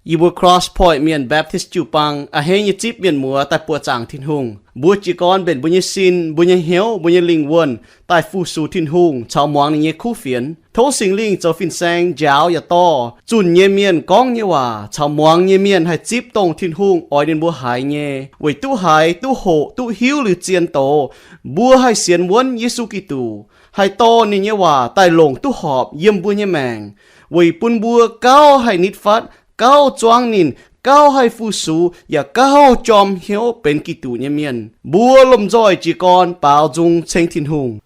Yie mbuo Cross Point Mienh Baptist jiu-baang a'hneiv nyei zipv mienh muoz daaih buoqc zaangc Tin-Hungh. Mbuo jiez gorn mbenc mbuo nyei sin, mbuo nyei hnyouv, mbuo nyei lingh wuonh daaih fu-sux Tin-Hungh caux muangx ninh nyei kuv fienx. Tov Singx Lingh zoux fin-saeng njaaux yaac dorh zunh nyei mienh gorngv nyei waac caux muangx nyei mienh haih zipv dongh Tin-Hungh oix ninh mbuo haiz nyei, weic duqv haiz, duqv hoqc, duqv hiuv liuz zien doz, mbuo haih sienx wuonv Yesu Giduc, haih dorh ninh nyei waac daaih longc duqv horpc yiem mbuo nyei maengc, weic bun mbuo gauh haih nitv fatv, gauh zuangv ninh, gauh haih fu-sux, yaac gauh jorm hnyouv benx Giduc nyei mienh. Mbuo lomh nzoih jiez gorn baaux nzung ceng Tin-Hungh.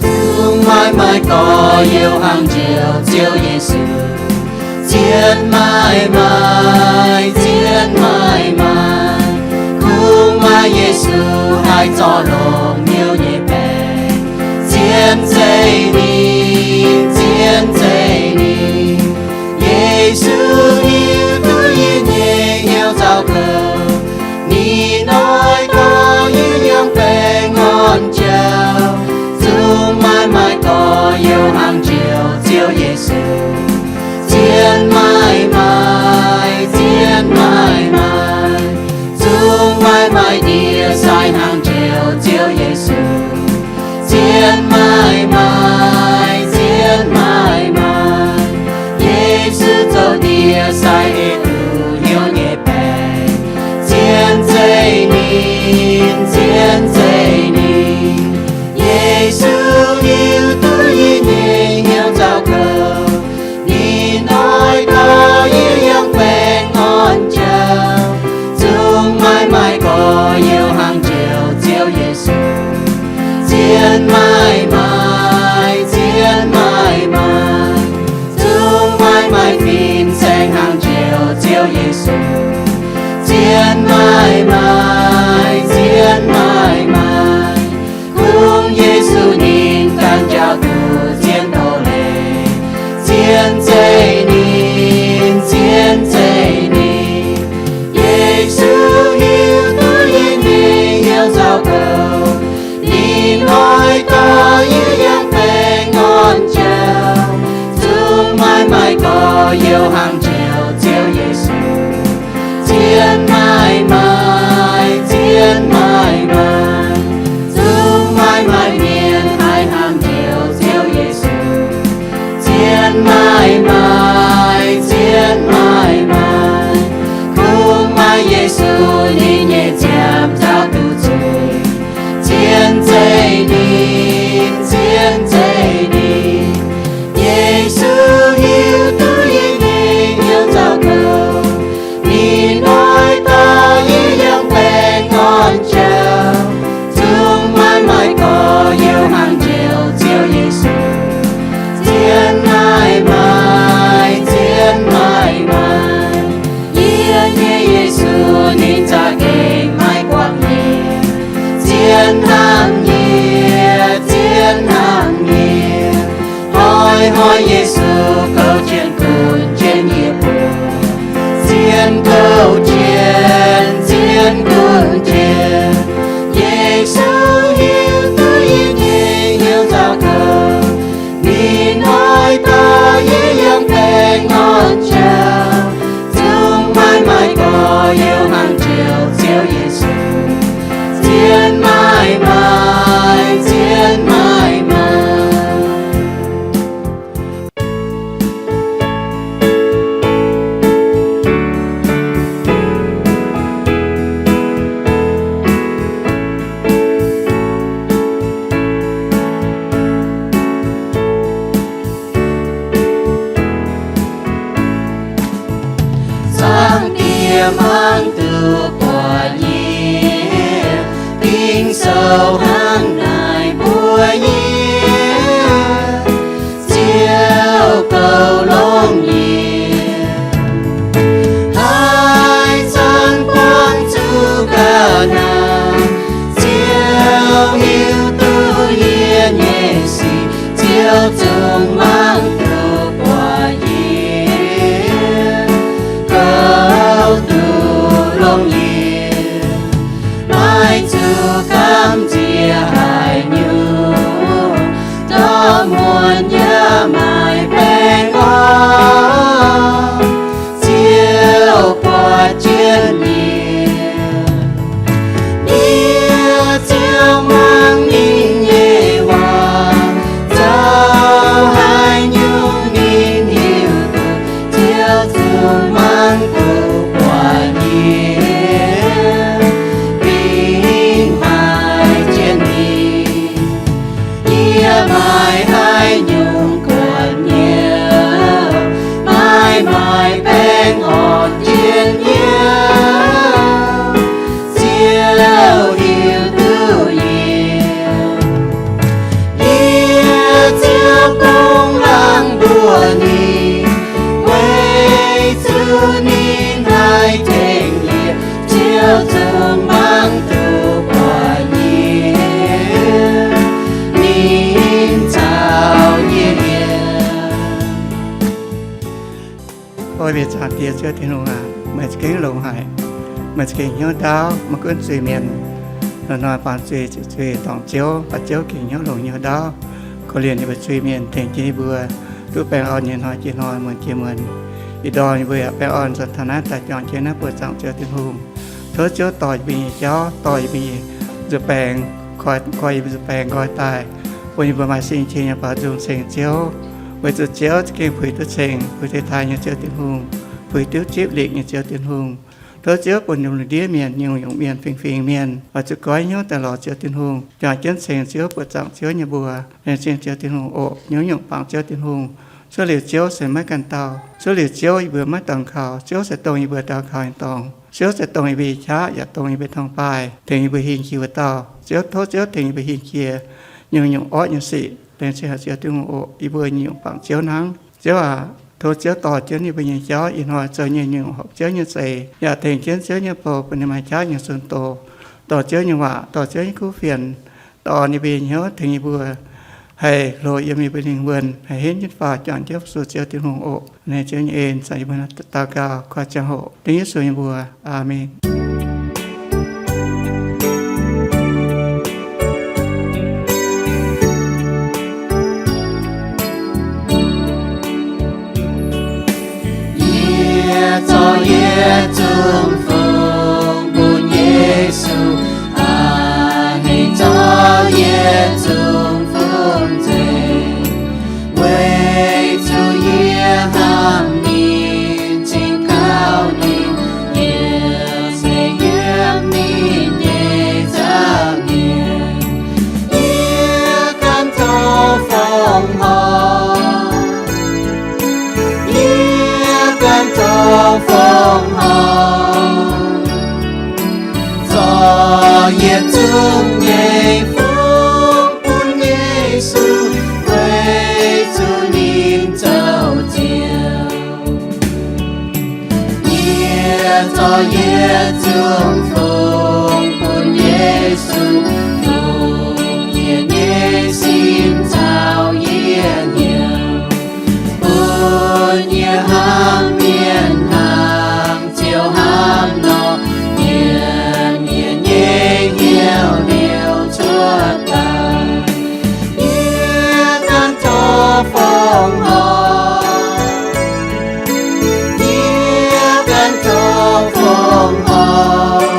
Zungv maaih maaih gorx youz hnaangx njoux Ziouv Yesu. Zien maaih maaih, zien maaih maaih, kungx maaih Yesu haih zorc longx hnyouv nyei baengc. Zien zeiv ninh, zien zeiv ninh, Yesu hiuv duqv yie nyei hnyouv nzauh kouv. Ninh oix dorh yie yangh baengh orn jauv. Zungv maaih maaih gorx youz hnaangx njoux Ziouv Yesu. Zien maaih maaih, zien maaih maaih, zungv maaih maaih ndie-sai hnaangx njoux Ziouv Yesu. Zien maaih maaih, zien maaih maaih, Yesu zoux ndie-sai ei duqv hnyouv nyei baengc. Zien zeiv ninh, zien zeiv ninh, Yesu hiuv duqv yie nyei hnyouv nzauh kouv. Ninh oix dorh yie yangh baengh orn jauv. Zungv maaih maaih gorx youz hnaangx njoux Ziouv Yesu. Zien maaih maaih, zien maaih maaih, zungv maaih maaih fin-saeng hnaangx njoux Ziouv Yesu. Zien maaih maaih, zien maaih maaih, kungx Yesu ninh ganh njaaux duqv zien doz leiz. Zien zeiv ninh, zien zeiv ninh, Yesu hiuv duqv yie nyei hnyouv nzauh kouv. Ninh oix dorh yie yangh baengh orn jauv. Zungv maaih maaih gorx youz hnaangx njoux Ziouv Yesu. Zien maaih maaih, zien maaih maaih, zungv maaih maaih mienh haih hnaangx njoux Ziouv Yesu. Zien maaih maaih, zien maaih maaih, kungx maaih Yesu ninh nyei ziepc nzaaux duqv zuiz. Zien zeiv ninh, zien zeiv ninh, Yesu hiuv duqv yie nyei hnyouv nzauh kouv. Ninh oix dorh yie yangh baengh orn jauv. Zungv maaih maaih gorx youz hnaangx njoux Ziouv Yesu. Zien maaih maaih, zien maaih maaih, yie nyei Yesu ninh za'gengh maiv guangc yie. Zien hnangv yie, zien hnangv yie, hnoi-hnoi Yesu kouv jienv gunv jienv yie mbuo. Zien kouv jienv, zien gunv jienv, Yesu hiuv duqv yie nyei hnyouv nzauh kouv. Ninh oix dorh yie yangh baengh orn jauv. Zungv maaih maaih gorx youz hnaangx njoux Ziouv Yesu. Zien maaih maaih, zien maaih maaih, Zaangc Diex hmaanx duqv buatc yie, Ging-Sou hnangv naaic mbuox yie, Ziouv goux longx yie, haaix zanc buangh zuqc ga'naaiv, Ziouv hiuv duqv yie nyei sic, Ziouv zungv hmaanx duqv buatc yie, goux duqv longx yie, maiv zuqc gamh nziex. Zaangc Diex Ziouv Tin-Hungh aac, meih za'gengh longx haic. Meih za'gengh hnyouv ndaauv, maiv gunv zuiz-mienh, loz-hnoi baamz zuiz, zuiz dorngc Ziouv, baac Ziouv gengh hnyouv longx hnyouv ndaauv. Korv-lienh yie mbuo zuiz-mienh, tengx jienv yie mbuo duqv baengh orn nyei hnoi jiex hnoi, muonz jiex muonz. Ih ndorm yie mbuo yaac baengh orn nzuonx taux naaiv daaih juangc jienv naaiv buoz zaangc Ziouv Tin-Hungh. Tov Ziouv dorh yie mbuo nyei jauv, dorh yie mbuo nyei nzuih baengx, koi, koi yie mbuo nzuih baengx nqoi daaih, bun yie mbuo maaih sin qiex nyei baaux nzung ceng Ziouv. Weic zuqc Ziouv za'gengh puix duqv ceng, puix duqv taaih nyei Ziouv Tin-Hungh, puix duqv zipv lingc nyei Ziouv Tin-Hungh. Tov Ziouv bun lungh ndiev mienh, nyungc-nyungc mienh, fingx-fingx mienh oix zuqc goiv hnyouv daaih lorz Ziouv Tin-Hungh, juangc jienv ceng Ziouv, buoqc zaangc Ziouv nyei mbuox, laengz zingh Ziouv Tin-Hungh oc. Nyungc-nyungc bangc Ziouv Tin-Hungh, cuotv liuz Ziouv se maiv ganh dauh. Cuotv liuz Ziouv yie mbuo maiv dorngx kaux. Ziouv se dongh yie mbuo daux kaux nyei dorngx. Ziouv se dongh yie mbuo nyei qaqv yaac dongh yie mbuo nyei torngv-baaih, tengx yie mbuo hingh qiex wuov dauh. Ziouv, tov Ziouv tengx yie mbuo hingh qiex nyungc-nyungc orqv nyei sic. Laengz zingh haic Ziouv Tin-Hungh oc. Yie mbuo nyungc-nyungc bangc Ziouv hnangv. Ziouv aac, tov Ziouv dorh jienv yie mbuo nyei jauv ih hnoi zoux nyei nyungc horpc Ziouv nyei zeix, yaac tengx jienv Ziouv nyei bou bun ninh maaih qaqv nyei sun doz, dorh Ziouv nyei waac, dorh Ziouv nyei kuv fienx, dorh yie mbuo nyei hnyouv tengx yie mbuo haih hlo yiem yie mbuo lingh wuonh, haih henv jienv faaux juangc jienv fu-sux Ziouv Tin-Hungh oc. Laengz Ziouv nyei en caux yie mbuo daux gaux koi ziangh hoc dengv Yesu nyei mbuox. Aamen. Yie zorqv yie zungv fungx bun Yesu, aa, ninh zorqv yie zungv fungx nzengc. Weic zuqc yie hnamv ninh, cingx kaux ninh, yie se yiem ninh nyei nza'hmien. Yie ganh tov fongc horc, yie ganh tov fongc horc, zorqv yie zungv nyei fungx bun Yesu, weic zuqc ninh zoux Ziouv. Yie zorqv yie zungv fungx bun Yesu, fungx yie nyei sin caux yie hnyouv, bun yie hnamv mienh hnangv Ziouv hnamv nor, mienh, mienh nyei hnyouv liuz cuotv daaih. Yie ganh tov fongc horc, yie ganh tov fongc horc,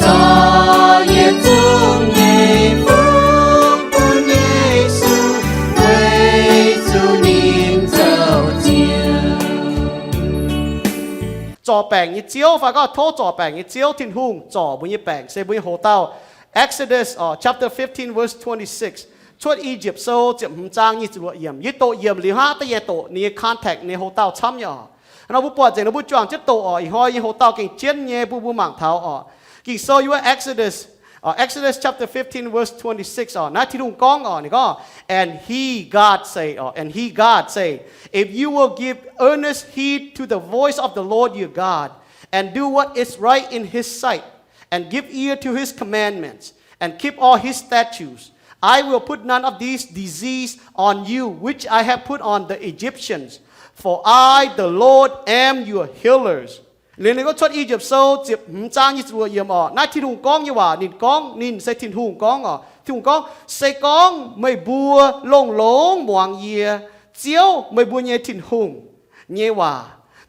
zorqv yie zungv nyei fungx bun Yesu, weic zuqc ninh zoux Ziouv. Zorc baengc nyei Ziouv fai gorngv tov zorc baengc nyei Ziouv Tin-Hungh zorc mbuo nyei baengc se mbuo nyei hoc-dauh. Exodus, uh, chapter fifteen, verse twenty-six. Cuotv I^yipv Sou ziepc hmz zaang nyic ziepc luoqc yiemc. Yie doqc yiemc liuz hnangv da'nyeic doqc ninh nyei context, ninh hoc-dauh camv nyei oc. Nor mbuo buatc nzengc nor mbuo juangc jienv doqc oc. Ih hnoi nyei hoc-dauh gengh jienv nyei, mbuo mbuo mangc taux oc. Ging-Sou yiem wuov Exodus, uh, Exodus chapter fifteen, verse twenty-six oc. Naaiv Tin-Hungh gorngv oc, ninh gorngv, and he, God, say, oc, and he, God, say, if you will give earnest heed to the voice of the Lord your God, and do what is right in his sight, and give ear to his commandments, and keep all his statutes, I will put none of these diseases on you, which I have put on the Egyptians, for I, the Lord, am your healers. Liuz ninh gorngv cuotv I^yipv Sou ziepc hmz zaang nyic ziepc luoqc yiemc oc. Naaiv Tin-Hungh gorngv nyei waac, ninh gorngv, ninh se Tin-Hungh gorngv oc. Tin-Hungh gorngv, se gorngv meih mbuo longx-longx muangx yie, Ziouv, meih mbuo nyei Tin-Hungh, nyei waac,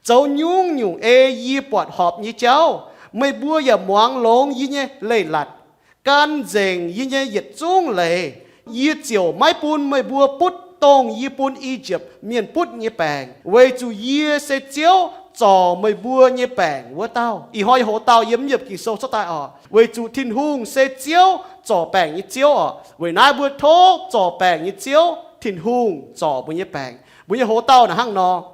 zoux nyungc-nyungc ei yie buatc horpc nyei jauv, meih mbuo yaac muangx longx yie nyei leiz-latc, gan nzengc yie nyei yietc zungv leiz, yie ziouc maiv bun meih mbuo butv dongh yie bun I^yipv Mienh butv nyei baengc, weic zuqc yie se Ziouv, zorc meih mbuo nyei baengc wuov dauh. Ih hnoi nyei hoc-dauh yiem I^yipv Ging-Sou cuotv daaih oc. Weic zuqc Tin-Hungh se Ziouv, zorc baengc nyei Ziouv oc. Weic naaiv mbuo tov zorc baengc nyei Ziouv Tin-Hungh zorc mbuo nyei baengc. Mbuo nyei hoc-dauh naaic hnangv nor.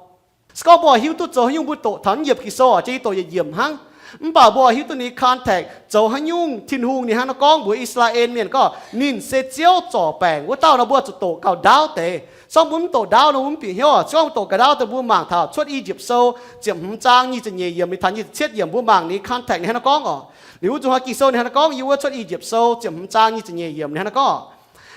Se gorngv mbuo hiuv duqv zoux haaix nyungc, mbuo doqc taux I^yipv Ging-Sou oc, se doqc yietc yiemc hnangv. Mv baac mbuo hiuv duqv ninh context zoux haaix nyungc, Tin-Hungh ninh hnangv nor gorngv mbuox I^saa^laa^en Mienh gorngv ninh se Ziouv, zorc baengc wuov dauh nor, mbuo zuqc doqc gauh ndaauv deix. Se gorngv mbuo mv doqc ndaauv nor, mbuo mv bieqc hnyouv oc. Se gorngv mbuo doqc gauh ndaauv deix, mbuo mangc taux cuotv I^yipv Sou ziepc hmz zaang nyic ziepc nyeic yiemc mingh taux nyic ziepc cietv yiemc, mbuo mangc ninh context ninh hnangv nor gorngv oc. Liuz wuov nzunc hnoi Ging-Sou ninh hnangv nor gorngv, yiem wuov cuotv I^yipv Sou ziepc hmz zaang nyic ziepc nyeic yiemc ninh hnangv nor gorngv,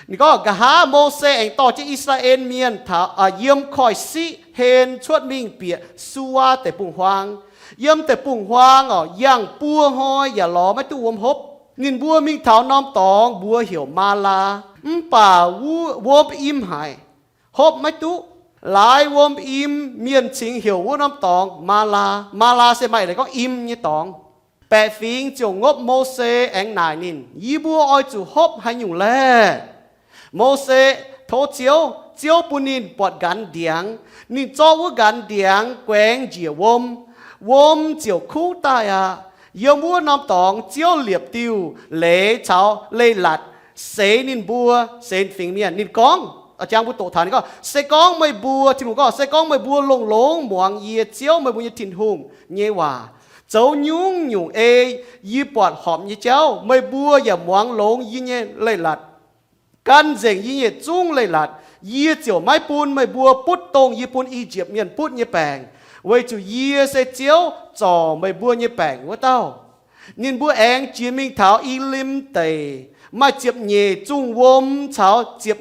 ninh gorngv, nqa'haav Mose aengx dorh jienv I^saa^laa^en Mienh taux, aa, yiem koiv-siqv hlen cuotv mingh bieqc Suaa deic-bung-huaang. Yiem deic-bung-huaang oc, yangh buo hnoi yaac lorz maiv duqv wuom hopv. Ninh mbuo mingh taux norm dorngx mbuox heuc Maalaa, mv baac wuov wuom im haic, hopv maiv duqv. Laaix wuom im, mienh cingx heuc wuov norm dorngx Maalaa. Maalaa se maaih leiz gorngv im nyei dorngx. Baeqc fingx ziouc ngopv Mose aengx naaic ninh, Yie mbuo oix zuqc hopv haaix nyungc laeh? Mose tov Ziouv, Ziouv bun ninh buatc nqanx ndiangx. Ninh zorqv wuov nqanx ndiangx guaengx njiec wuom, wuom ziouc kuv daaih aqv. Yiem wuov norm dorngx Ziouv liepc diuh leiz caux leiz-latc seix ninh mbuo, seix fingx mienh. Ninh gorngv, jangx mbuo doqc taux ninh gorngv, Se gorngv meih mbuo, Tin-Hungh gorngv, Se gorngv meih mbuo longx-longx muangx yie, Ziouv meih mbuo nyei Tin-Hungh, nyei waac, zoux nyungc-nyungc ei yie buatc horpc nyei jauv, meih mbuo yaac muangx longx yie nyei leiz-latc, gan nzengc yie nyei yietc zungv leiz-latc, yie ziouc maiv bun meih mbuo butv dongh yie bun I^yipv Mienh butv nyei baengc, weic zuqc yie se Ziouv, zorc meih mbuo nyei baengc wuov dauh. Ninh mbuo aengx jiex mingh taux Elim Deic, maaih ziepc nyeic zungh wuom caux ziepc,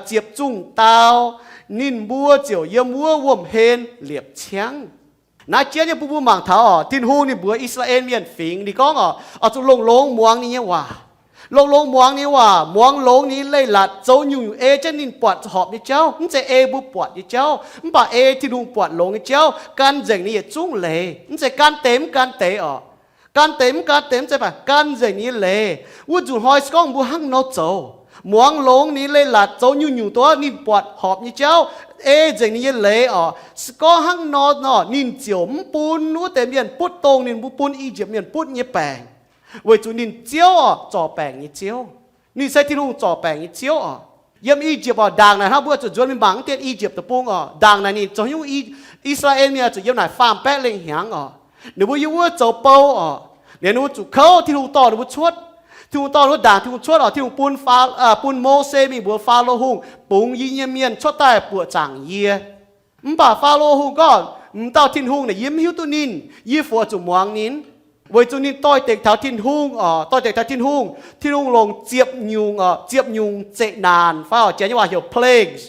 ziepc zungh daau. Ninh mbuo ziouc yiem wuov wuom-hlen liepc ciangv. Naaiv jienv nyei bun mbuo mangc taux oc, Tin-Hungh ninh mbuox I^saa^laa^en Mienh fingx, ninh gorngv oc, oix zuqc longx-longx muangx ninh nyei waac. Longx-longx muangx ninh nyei waac, muangx longx ninh nyei leiz-latc, zoux nyungc-nyungc ei jienv ninh buatc horpc nyei jauv. Mv zeiz ei mbuo buatc nyei jauv, mv baac ei Tin-Hungh buatc longx nyei jauv, gan nzengc ninh yietc zungv leiz. Mv zeiz gan deix mv gan deix oc. Gan deix mv gan deix mv zeiz, mv baac gan nzengc ninh nyei leiz. Wuov nzunc hnoi se gorngv mbuo hnangv nor zoux, muangx longx ninh nyei leiz-latc, zoux nyungc-nyungc dongh ninh buatc horpc nyei jauv, ei nzengc ninh nyei leiz oc, se gorngv hnangv nor nor, ninh ziouc mv bun wuov deix mienh butv dongh ninh mbuo bun I^yipv Mienh butv nyei baengc. Weic zuqc ninh Ziouv oc, zorc baengc nyei Ziouv. Ninh se Tin-Hungh zorc baengc nyei Ziouv oc. Yiem I^yipv oc, ndaangc naaic hnangv mbuo zuqc nzuonx mingh mangc wuov dienh I^yipv Deic-Bung oc, ndaangc naaic ninh zoux nyungc, I^saa^laa^en Mienh zuqc yiem naaic faam-baeqv lengh hnyangx oc. Ninh mbuo yiem wuov zoux bou oc. Liuz ninh mbuo zuqc kouv Tin-Hungh dorh ninh mbuo cuotv. Tin-Hungh dorh ninh mbuo ndaangc, Tin-Hungh cuotv oc, Tin-Hungh bun, bun Mose mingh mbuox Faalo Hungh, Bungx yie nyei mienh cuotv daaih buoqc zaangc yie. Mv baac Faalo Hungh gorngv, M'dauh Tin-Hungh naaic yie mv hiuv duqv ninh, yie fungc zuqc muangx ninh? Weic zuqc ninh doix-dekc taux Tin-Hungh oc, doix-dekc taux Tin-Hungh, Tin-Hungh longc ziepc nyungc oc, ziepc nyungc zeqc naanc fai oc, janx nyei waac heuc plagues,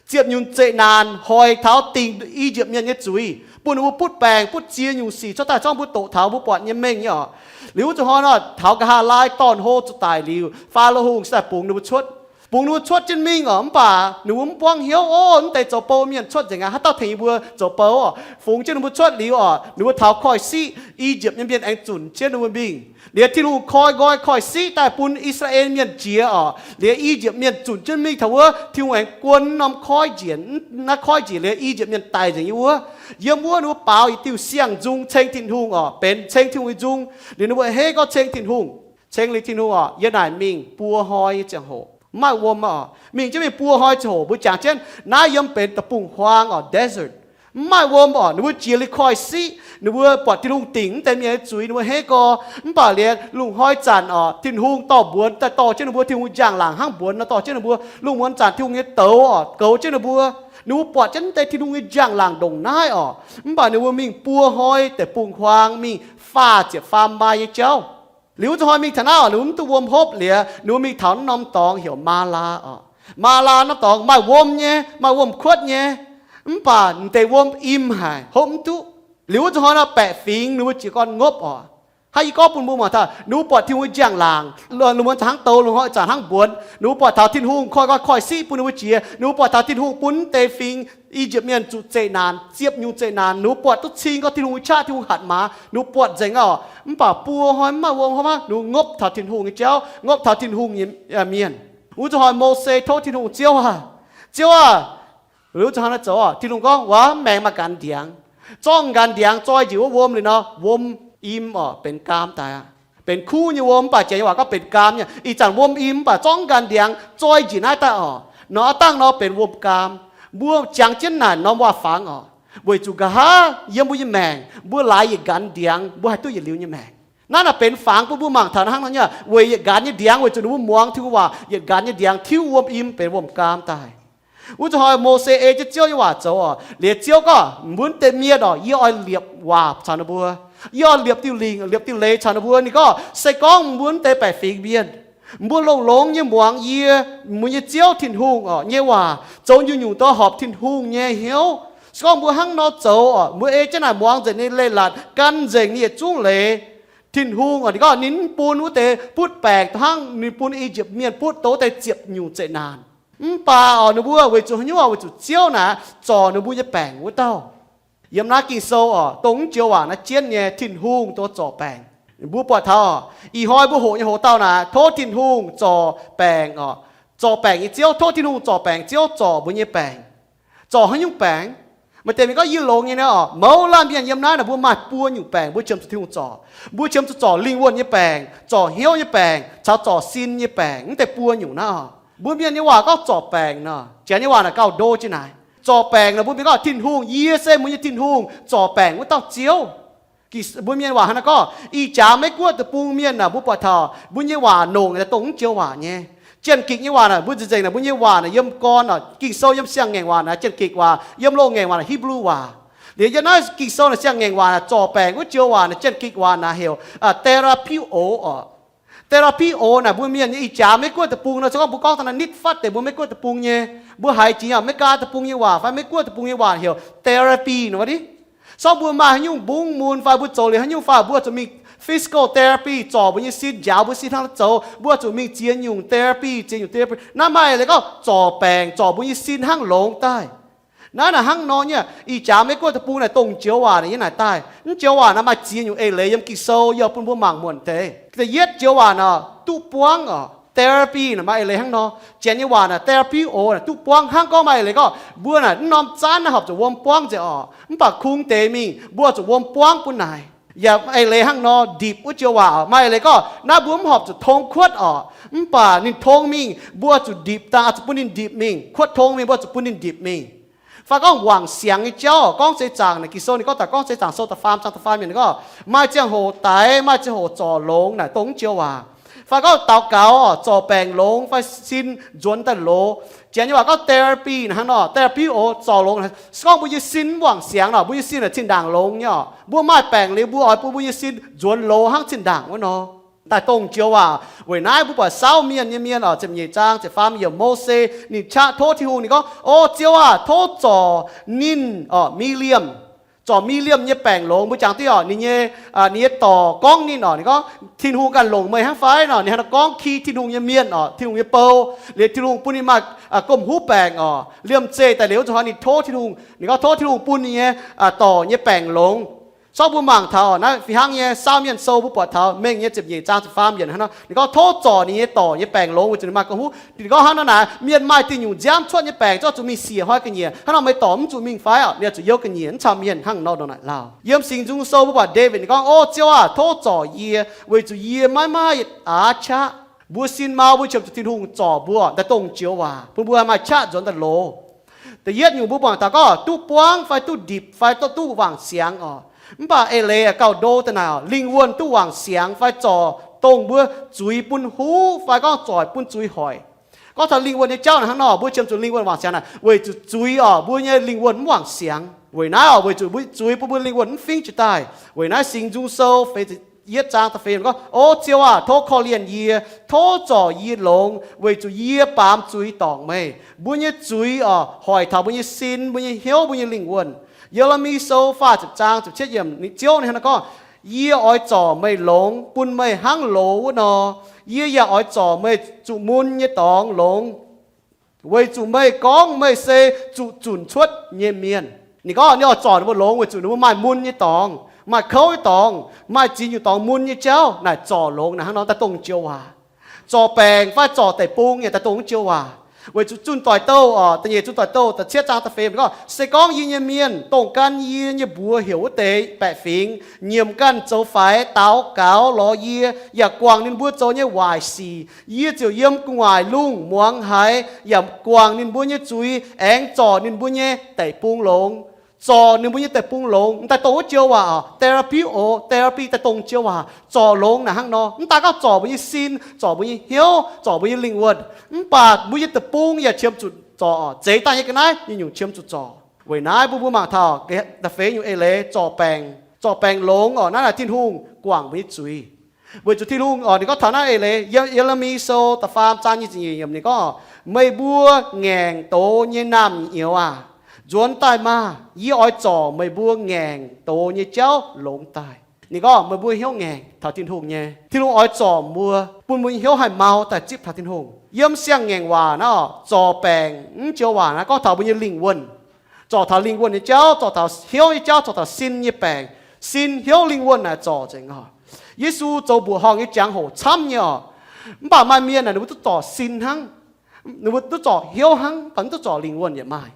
ziepc nyungc zeqc naanc hoic taux dingc I^yipv Mienh nyei zuiz, bun ninh mbuo butv baengc butv ziex nyungc sic cuotv daaih, zorngv mbuo doqc taux mbuo buatc nyei mengh nyei oc. Liuz wuov zuqc hnoi nor, taux nqa'haav laai dorn-hlo zuqc daic liuz, Faalo Hungh se daaih bungx ninh mbuo cuotv. Bungx ninh mbuo cuotv jienv mingh oc, mv baac ninh mbuo mv buangv hnyouv, Ov, mv deix zoux bou mienh cuotv nzengc aqv, haaix dauh tengx yie mbuo zoux bou oc? Fungx jienv ninh mbuo cuotv liuz oc, ninh mbuo taux koiv-siqv, I^yipv nyei mienh aengx zunc jienv ninh mbuo mingh. Liuz Tin-Hungh koi nqoi koiv-siqv daaih bun I^saa^laa^en Mienh jiex oc. Liuz I^yipv Mienh zunc jienv mingh taux wuov, Tin-Hungh aengx guon norm koiv njiec, naaiv koiv njiec liuz I^yipv Mienh daic nzengc yiem wuov. Yiem wuov ninh mbuo baaux yietc diuh siang-nzung ceng Tin-Hungh oc, benx ceng Tin-Hungh nyei nzung. Liuz ninh mbuo hei gorngv ceng Tin-Hungh, ceng liuz Tin-Hungh oc, yie naaic mingh buo hnoi nyei ziangh hoc mv maaih wuom oc. Mingh jienv mingh buo hnoi ziangh hoc mbuo jangx jienv naaiv yiem benx deic-bung-huaang oc, desert, mv maaih wuom oc. Ninh mbuo jiex liuz koiv-siqv, ninh mbuo buatc Tin-Hungh dingc mv deix mienh nyei zuiz, ninh mbuo hei gorx. Mv baac liuz lungh hnoi zanc oc, Tin-Hungh dorh mbuonx daaih dorh jienv ninh mbuo, Tin-Hungh njang-laangc hnangv mbuonx nor dorh jienv ninh mbuo. Lungh muonz zanc Tin-Hungh nyei douz oc, goux jienv ninh mbuo. Ninh mbuo buatc jienv mv deix Tin-Hungh nyei njang-laangc ndongc naaiv oc. Mv baac ninh mbuo mingh buo hnoi deic-bung-huaang, mingh faah ziepc faam maaih nyei jauv. Liuz wuov zuqc hnoi mingh taux naaiv oc, ninh mbuo mv duqv wuom hopv. Liuz ninh mbuo mingh taux norm dorngx heuc Maalaa oc. Maalaa norm dorngx maaih wuom nyei, maaih wuom-kuotv nyei, mv baac m'deix wuom im haic, hopv mv duqv. Liuz wuov zuqc hnoi nor, baeqc fingx ninh mbuo jiez gorn ngopv oc. Hnangv yie gorngv bun mbuo mangc taux, ninh mbuo buatc Tin-Hungh njang-laangc, lungh muonz zanc hnangv douz, lungh hnoi zanc hnangv mbuonx. Ninh mbuo buatc taux Tin-Hungh koi nqoi koiv-siqv bun ninh mbuo jiex. Ninh mbuo buatc taux Tin-Hungh bun mv deix fingx I^yipv Mienh zuqc zeqc naanc, ziepc nyungc zeqc naanc. Ninh mbuo buatc duqv cing gorngv Tin-Hungh nyei qaqv, Tin-Hungh hatc maaz. Ninh mbuo buatc nzengc oc. Mv baac buo hnoi mv maaih wuom hopv aqv, ninh mbuo ngopv taux Tin-Hungh nyei jauv, ngopv taux Tin-Hungh nyei mienh. Wuov zuqc hnoi Mose tov Tin-Hungh, Ziouv aah! Ziouv aah! Liuz wuov zuqc hnoi nor zoux oc, Tin-Hungh gorngv, Waac, mv maengx maaih nqanx ndiangx. Zorqv nqanx ndiangx zoi njiec wuov wuom liuz nor, wuom im oc, benx gaam daaih aqv. Benx kuv nyei wuom, mv baac janx nyei waac gorngv benx gaam nyei. Ih zanc wuom im, mv baac zorqv nqanx ndiangx zoi njiec naaiv daaih oc, nor aav dangh nor benx wuom gaam. Mbuo jangx jienv naaic norm waac-fangx oc. Weic zuqc nqa'haav yiem mbuo nyei maengc, mbuo laaix yietc nqanx ndiangx, mbuo haih duqv yietc liuz nyei maengc. Naaiv naaic benx fangx bun mbuo mangc taux hnangv nor nyei, weic yietc nqanx nyei ndiangx, weic zuqc ninh mbuo muangx Tin-Hungh waac, yietc nqanx nyei ndiangx tiuv wuom im benx wuom gaam daaih. Wuov zuqc hnoi Mose ei jienv Ziouv nyei waac zoux oc. Liuz Ziouv gorngv, Mbuo mv deix mienh oc, yie oix liepc waac caux ninh mbuo. Yie oix liepc diuh lingc, liepc diuh leiz caux ninh mbuo. Ninh gorngv, Se gorngv mbuo mv deix baeqc fingx mienh, mbuo longx-longx nyei muangx yie, mbuo nyei Ziouv Tin-Hungh oc, nyei waac, zoux nyungc-nyungc dongh horpc Tin-Hungh nyei hnyouv, Se gorngv mbuo hnangv nor zoux oc, mbuo ei jienv naaic muangx nzengc ninh leiz-latc, gan nzengc ninh yietc zungv leiz, Tin-Hungh oc, ninh gorngv ninh mv bun wuov deix butv baengc hnangv ninh bun I^yipv Mienh butv douz deix ziepc nyungc zeqc naanc. Mv baac oc, ninh mbuo weic zuqc haaix nyungc? Weic zuqc Ziouv naaic zorc ninh mbuo nyei baengc wuov dauh. Yiem naaiv Ging-Sou oc, dongh mv joux waac naaiv jienv nyei Tin-Hungh dongh zorc baengc. Mbuo buatc taux ih hnoi mbuo hoqc nyei hoc-dauh naaic, tov Tin-Hungh zorc baengc oc, zorc baengc nyei Ziouv, tov Tin-Hungh zorc baengc, Ziouv zorc mbuo nyei baengc. Zorc haaix nyungc baengc? Maaih deix mienh gorngv, yie longx nyei naaiv oc, mouz laanh mienh yiem naaiv naaic mbuo maaih buo nyungc baengc mbuo qiemx zuqc Tin-Hungh zorc. Mbuo qiemx zuqc zorc lingh wuonh nyei baengc, zorc hnyouv nyei baengc, caux zorc sin nyei baengc, mv deix buo nyungc naaiv oc. Mbuo mienh nyei waac gorngv zorc baengc nor, janx nyei waac naaic gauh ndo jienv naaic. Zorc baengc nor mbuo mienh gorngv Tin-Hungh, yie se mbuo nyei Tin-Hungh, zorc baengc wuov dauh Ziouv. Mbuo mienh waac hnangv naaiv gorngv. Ih jaax Meiv-Guoqv deic-bung mienh naaic mbuo buatc taux mbuo nyei waac nongc daaih dongh mv joux waac nyei. Janx-Gikc nyei waac naaic mbuo nzengc-nzengc naaic mbuo nyei waac naaic yiem gorn oc, Ging-Sou yiem siang-ngaengc waac naaic, Janx-Gikc waac, yiem loz-ngaengc waac naaic Hipv^lu waac. Liuz yiem naaiv Ging-Sou naaic siang-ngaengc waac naaic zorc baengc wuov joux waac naaic Janx-Gikc waac naaic heuc therapeuo oc. Therapeuo naaic mbuo mienh nyei ih jaax Meiv-Guoqv deic-bung nor, se gorngv mbuo gorngv daaih naaiv nitv fatv deix mbuo Meiv-Guoqv deic-bung nyei, mbuo haiz jiex nyei Meiv-Guoqv deic-bung nyei waac fai Meiv-Guoqv deic-bung nyei waac heuc therapy nor, wuov deix. Se gorngv mbuo maaih haaix nyungc mbungv mun fai mbuo zoux liuz haaix nyungc fai mbuo zuqc mingh physical therapy zorc mbuo nyei sin, njaaux mbuo sin hnangv haaix zoux, mbuo zuqc mingh ziex nyungc therapy, ziex nyungc therapy. Naaiv maaih eix leiz gorngv zorc baengc zorc mbuo nyei sin hnangv longx daaih. Naaiv naaic hnangv nor nyei, ih jaax Meiv-Guoqv deic-bung naaic dongh joux waac naaic yiem naaic daaih. Mv joux waac naaic maaih ziex nyungc eix leiz yiem Ging-Sou yie bun mbuo mangc muonc deix. Da'yietv joux waac naaic duqv buangv oc, therapy naaic maaih eix leiz hnangv nor. Janx nyei waac naaic therapeuo naaic duqv buangv hnangv gorngv maaih eix leiz gorngv mbuo naaic mv norm zaanv naaiv horpc zuqc wuom buangv nzengc oc, mv baac kungx deix mingh mbuo zuqc wuom buangv bun naaic. Yaac eix leiz hnangv nor ndipc wuov joux waac oc, maaih eix leiz gorngv naaiv mbuo mv horpc zuqc tong kuotv oc, mv baac ninh tong mingh mbuo zuqc ndipc daaih, zuqc bun ninh ndipc mingh, kuotv tong mingh mbuo zuqc bun ninh ndipc mingh. Fai gorngv wangc siangx nyei jauv, gorngv seix zaangc naaic Ging-Sou ninh gorngv daaih gorngv seix zaangc sou da'faam zaang da'faam yiemc ninh gorngv maaih ziangh hoc daix, maaih ziangh hoc zorc longx naaic dongh mv joux waac. Fai gorngv daux gaux zorc baengc longx fai sin nzuonx daaih loz. Janx nyei waac gorngv therapy naaic hnangv nor, therapeuo zorc longx. Se gorngv mbuo nyei sin mv wangc siangx nor, mbuo nyei sin naaic zinh ndaangc longx nyei oc. Mbuo maaih baengc liuz mbuo oix bun mbuo nyei sin nzuonx loz hnangv zinh ndaangc wuov nor. Daaih dongh joux waac. Weic naaiv mbuo buatc Saauv Mienh nyei mienh oc, ziepc nyeic zaang ziepc faam yiemc, Mose ninh qaqv tov Tin-Hungh ninh gorngv, O Ziouv aah, tov zorc ninh oc, Miliemh, zorc Miliemh nyei baengc longx. Mbuo jangx diqv oc, ninh nyei, ninh nyei dorc gorngv ninh oc, ninh gorngv, Tin-Hungh ganh longc meih hnangv fai nor? Ninh hnangv nor gorngv ki Tin-Hungh nyei mienh oc, Tin-Hungh nyei bou. Liuz Tin-Hungh bun ninh maaih gomh huv baengc oc. Liemh zeih daaih liuz zuqc hnoi ninh tov Tin-Hungh, ninh gorngv tov Tin-Hungh bun ninh nyei dorc nyei baengc longx. Sorv mbuo mangc taux naaiv fih hnangv nyei Saauv Mienh Sou mbuo buatc taux mengh nyei ziepc nyeic zaang ziepc faam yiemc hnangv nor, ninh gorngv tov zorc ninh nyei dorc nyei baengc longx weic zuqc ninh maaih gomh huv. Ninh gorngv hnangv nor naaic, mienh maaih dinh nyungc nziaamv cuotv nyei baengc, zorqv zuqc mingh siec hnoi ga'nyiec. Hnangv nor meih dorc mv zuqc mingh fai oc? Ninh zuqc youh ga'nyiec, mv caux mienh hnangv nor ndongc naaic lauh. Yiem Singx Nzung Sou mbuo buatc Ndaawitv ninh gorngv, O Ziouv aah, tov zorc yie, weic zuqc yie maiv maaih aav qaqv. Mbuo sin mau, mbuo qiemx zuqc Tin-Hungh zorc mbuo daaih dongh joux waac bun mbuo maaih qaqv nzuonx daaih loz. Da'yietv nyungc mbuo mangc taux gorngv duqv buangv fai duqv ndipc fai duqv wangc siangx oc. Mv baac eix leiz gauh ndo daaih naaic oc, lingh wuonh duqv wangc siangx fai zorc dongh mbuo zuiz bun huv fai gorngv zoic bun zuiz hoic. Gorngv taux lingh wuonh nyei jauv naaic hnangv nor, mbuo qiemx zuqc lingh wuonh wangc siangx naaic weic zuqc zuiz oc, mbuo nyei lingh wuonh mv wangc siangx. Weic naaiv oc, weic zuqc mbuo zuiz bun mbuo lingh wuonh mv fingx jiez daaih. Weic naaiv Singx Nzung Sou feix yietv zaang da'feix gorngv, O Ziouv aah, tov korv-lienh yie, tov zorc yie longx, weic zuqc yie baamz zuiz dorngc meih. Mbuo nyei zuiz oc, hoic taux mbuo nyei sin, mbuo nyei hnyouv, mbuo nyei lingh wuonh. Ye^le^mi Sou faah ziepc zaang ziepc cietv yiemc, Ziouv ninh hnangv naaiv gorngv, Yie oix zorc meih longx bun meih hnangv loz wuov nor, yie yaac oix zorc meih zuqc mun nyei dorngx longx, weic zuqc meih gorngv meih se zuqc zunc cuotv nyei mienh. Ninh gorngv ninh oix zorc ninh mbuo longx weic zuqc ninh mbuo maaih mun nyei dorngx, maaih kouv nyei dorngx, maaih ziex nyungc dorngx mun nyei jauv naaic zorc longx naaic hnangv nor daaih dongh joux waac. Zorc baengc fai zorc deic-bung yaac daaih dongh joux waac. Weic zuqc zunh doic douh oc, da'nyeic zunh doic douh da'cietv zaang da'feix gorngv, Se gorngv yie nyei mienh, dongh gan yie nyei mbuox heuc wuov deix baeqc fingx, nyiemc ganh zoux faix, daux gaux lorz yie, yaac guangc ninh mbuo zoux nyei waaic sic, yie ziouc yiem gu'nguaaic lungh muangx haiz, yaac guangc ninh mbuo nyei zuiz, aengx zorc ninh mbuo nyei deic-bung longx. Zorc ninh mbuo nyei deic-bung longx, m'daaih dongh wuov joux waac oc, therapeuo, therapy daaih dongh joux waac. Zorc longx naaic hnangv nor, mv daaih gorngv zorc mbuo nyei sin, zorc mbuo nyei hnyouv, zorc mbuo nyei lingh wuonh. Mv baac mbuo nyei deic-bung yaac qiemx zuqc zorc oc. Zeiz daaih nyei ga'naaiv nyungc-nyungc qiemx zuqc zorc. Weic naaiv mbuo mbuo mangc taux da'feix nyungc eix leiz, zorc baengc, zorc baengc longx oc. Naaiv naaic Tin-Hungh guangc mbuo nyei zuiz. Weic zuqc Tin-Hungh oc, ninh gorngv taux naaiv eix leiz, Ye^le^mi Sou da'faam zaang nyic ziepc nyeic yiemc ninh gorngv, Meih mbuo ngaengc doz nyei naamh nyouz aac, Nzuonx daaih maah! Yie oix zorc meih mbuo ngaengc doz nyei jauv longx daaih. Ninh gorngv meih mbuo hnyouv ngaengc taux Tin-Hungh nyei. Tin-Hungh oix zorc mbuo, bun mbuo nyei hnyouv haih mau daaih zipv taux Tin-Hungh. Yiem Siang-Ngaengc Waac naaiv, zorc baengc mv joux waac naaiv gorngv taux mbuo nyei lingh wuonh. Zorc taux lingh wuonh nyei jauv, zorc taux hnyouv nyei jauv, zorc taux sin nyei baengc. Sin, hnyouv, lingh wuonh naaic zorc nzengc oc. Yesu zoux mbuoqc horngh nyei jangx-hoc camv nyei oc. Mv baac maaih mienh naaic ninh mbuo duqv zorc sin hnangv, ninh mbuo duqv zorc hnyouv hnangv, mv baac mv duqv zorc lingh wuonh yaac maaih.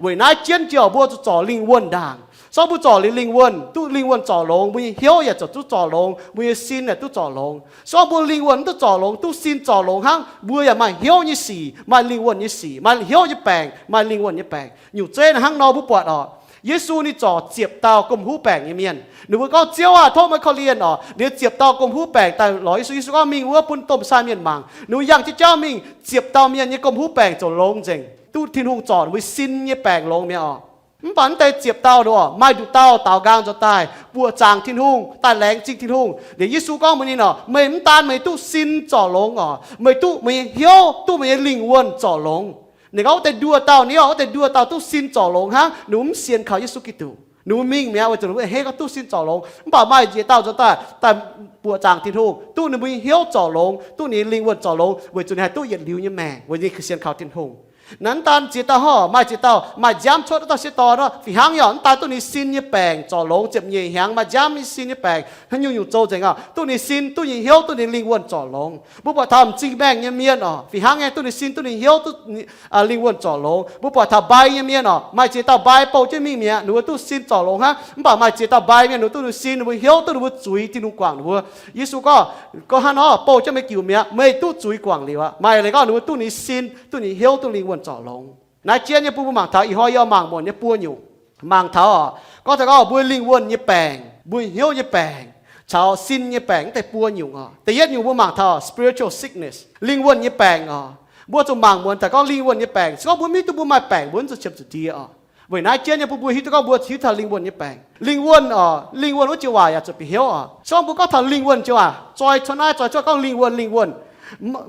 Weic naaiv jienv jiex mbuo zuqc zorc lingh wuonh ndaangc. Se gorngv mbuo zorc liuz lingh wuonh, duqv lingh wuonh zorc longx, mbuo nyei hnyouv yaac zuqc duqv zorc longx, mbuo nyei sin yaac duqv zorc longx. Se gorngv mbuo lingh wuonh mv duqv zorc longx, duqv sin zorc longx hnangv, mbuo yaac maaih hnyouv nyei sic, maaih lingh wuonh nyei sic, maaih hnyouv nyei baengc, maaih lingh wuonh nyei baengc. Nyungc zeiv naaiv hnangv nor mbuo buatc oc. Yesu ninh zorc ziepc dauh gomh huv baengc nyei mienh. Ninh mbuo gorngv, Ziouv aah! Tov meih korv-lienh oc. Liuz ziepc dauh gomh huv baengc daaih lorz Yesu. Yesu gorngv, Mingh wuov bun domh sai mienh mangc. Ninh mbuo yangh jienv jauv mingh, ziepc dauh mienh nyei gomh huv baengc ziouc longx nzengc, duqv Tin-Hungh zorc ninh mbuo sin nyei baengc longx mi'aqv oc. Mv baac mv deix ziepc dauh nor, maaih nduqc dauh daaux nqaang nzuonx daaih buoqc zaangc Tin-Hungh, daaih laengz zingh Tin-Hungh. Liuz Yesu gorngv mbuox ninh oc, Meih mv daan meih duqv sin zorc longx oc, meih duqv meih nyei hnyouv, duqv meih nyei lingh wuonh zorc longx. Ninh gorngv wuov deix nduoh dauh ni oc, wuov deix nduoh dauh duqv sin zorc longx hnangv, ninh mbuo mv sienx kaux Yesu Giduc. Ninh mbuo mingh mi'aqv, weic zuqc ninh mbuo a'hneiv gorngv duqv sin zorc longx. Mv baac maaih ziex dauh nzuonx daaih, daaih buoqc zaangc Tin-Hungh, duqv ninh mbuo nyei hnyouv zorc longx, duqv ninh nyei lingh wuonh zorc longx, weic zuqc ninh haih duqv yietc liuz nyei maengc, weic ninh sienx kaux Tin-Hungh. Naaiv mv daan ziex dauh hov, maaih ziex dauh maaih nziaamv cuotv wuov dauh sieqv dorn nor, fih hnangv nyei oc, mv daan duqv ninh sin nyei baengc zorc longx, ziepc nyeic hnyangx maaih nziaamv nyei sin nyei baengc, haaix nyungc nyungc zoux nzengc oc, duqv ninh sin, duqv ninh hnyouv, duqv ninh lingh wuonh zorc longx. Mbuo buatc taux m'zing maengh nyei mienh oc, fih hnangv nyei, duqv ninh sin, duqv ninh hnyouv, duqv ninh lingh wuonh zorc longx. Mbuo buatc taux mbai nyei mienh oc, maaih ziex dauh mbai bouh jienv mingh mi'aqv, ninh mbuo duqv sin zorc longx hnangv. Mv baac maaih ziex dauh mbai mienh, ninh mbuo duqv ninh sin, ninh mbuo hnyouv, duqv ninh mbuo zuiz, Tin-Hungh guangc ninh mbuo. Yesu gorngv, Gorngv hnangv nor, bouh jienv meih jiuc mi'aqv, meih duqv zuiz guangc liuz aqv. Maaih leiz gorngv ninh mbuo duqv ninh sin, duqv ninh hnyouv, duqv lingh wuonh zorc longx. Naaiv jienv nyei bun mbuo mangc taux, ih hnoi yie oix mangc muonc nyei buo nyungc. Mangc taux oc, gorngv taux gorngv mbuo lingh wuonh nyei baengc, mbuo hnyouv nyei baengc, caux sin nyei baengc wuov deix buo nyungc oc. Da'yietv nyungc mbuo mangc taux spiritual sickness, lingh wuonh nyei baengc oc. Mbuo zuqc mangc muonc taux gorngv lingh wuonh nyei baengc. Se gorngv mbuo mv hiuv duqv, mbuo maaih baengc mbuo mv zuqc qiemx zuqc ndie oc. Weic naaiv jienv nyei bun mbuo hiuv duqv gorngv mbuo hiuv taux lingh wuonh nyei baengc. Lingh wuonh oc, lingh wuonh wuov joux waac yaac zuqc bieqc hnyouv oc. Se gorngv mbuo gorngv taux lingh wuonh joux waac, zoi cuotv naaiv, zoi cuotv gorngv lingh wuonh, lingh wuonh.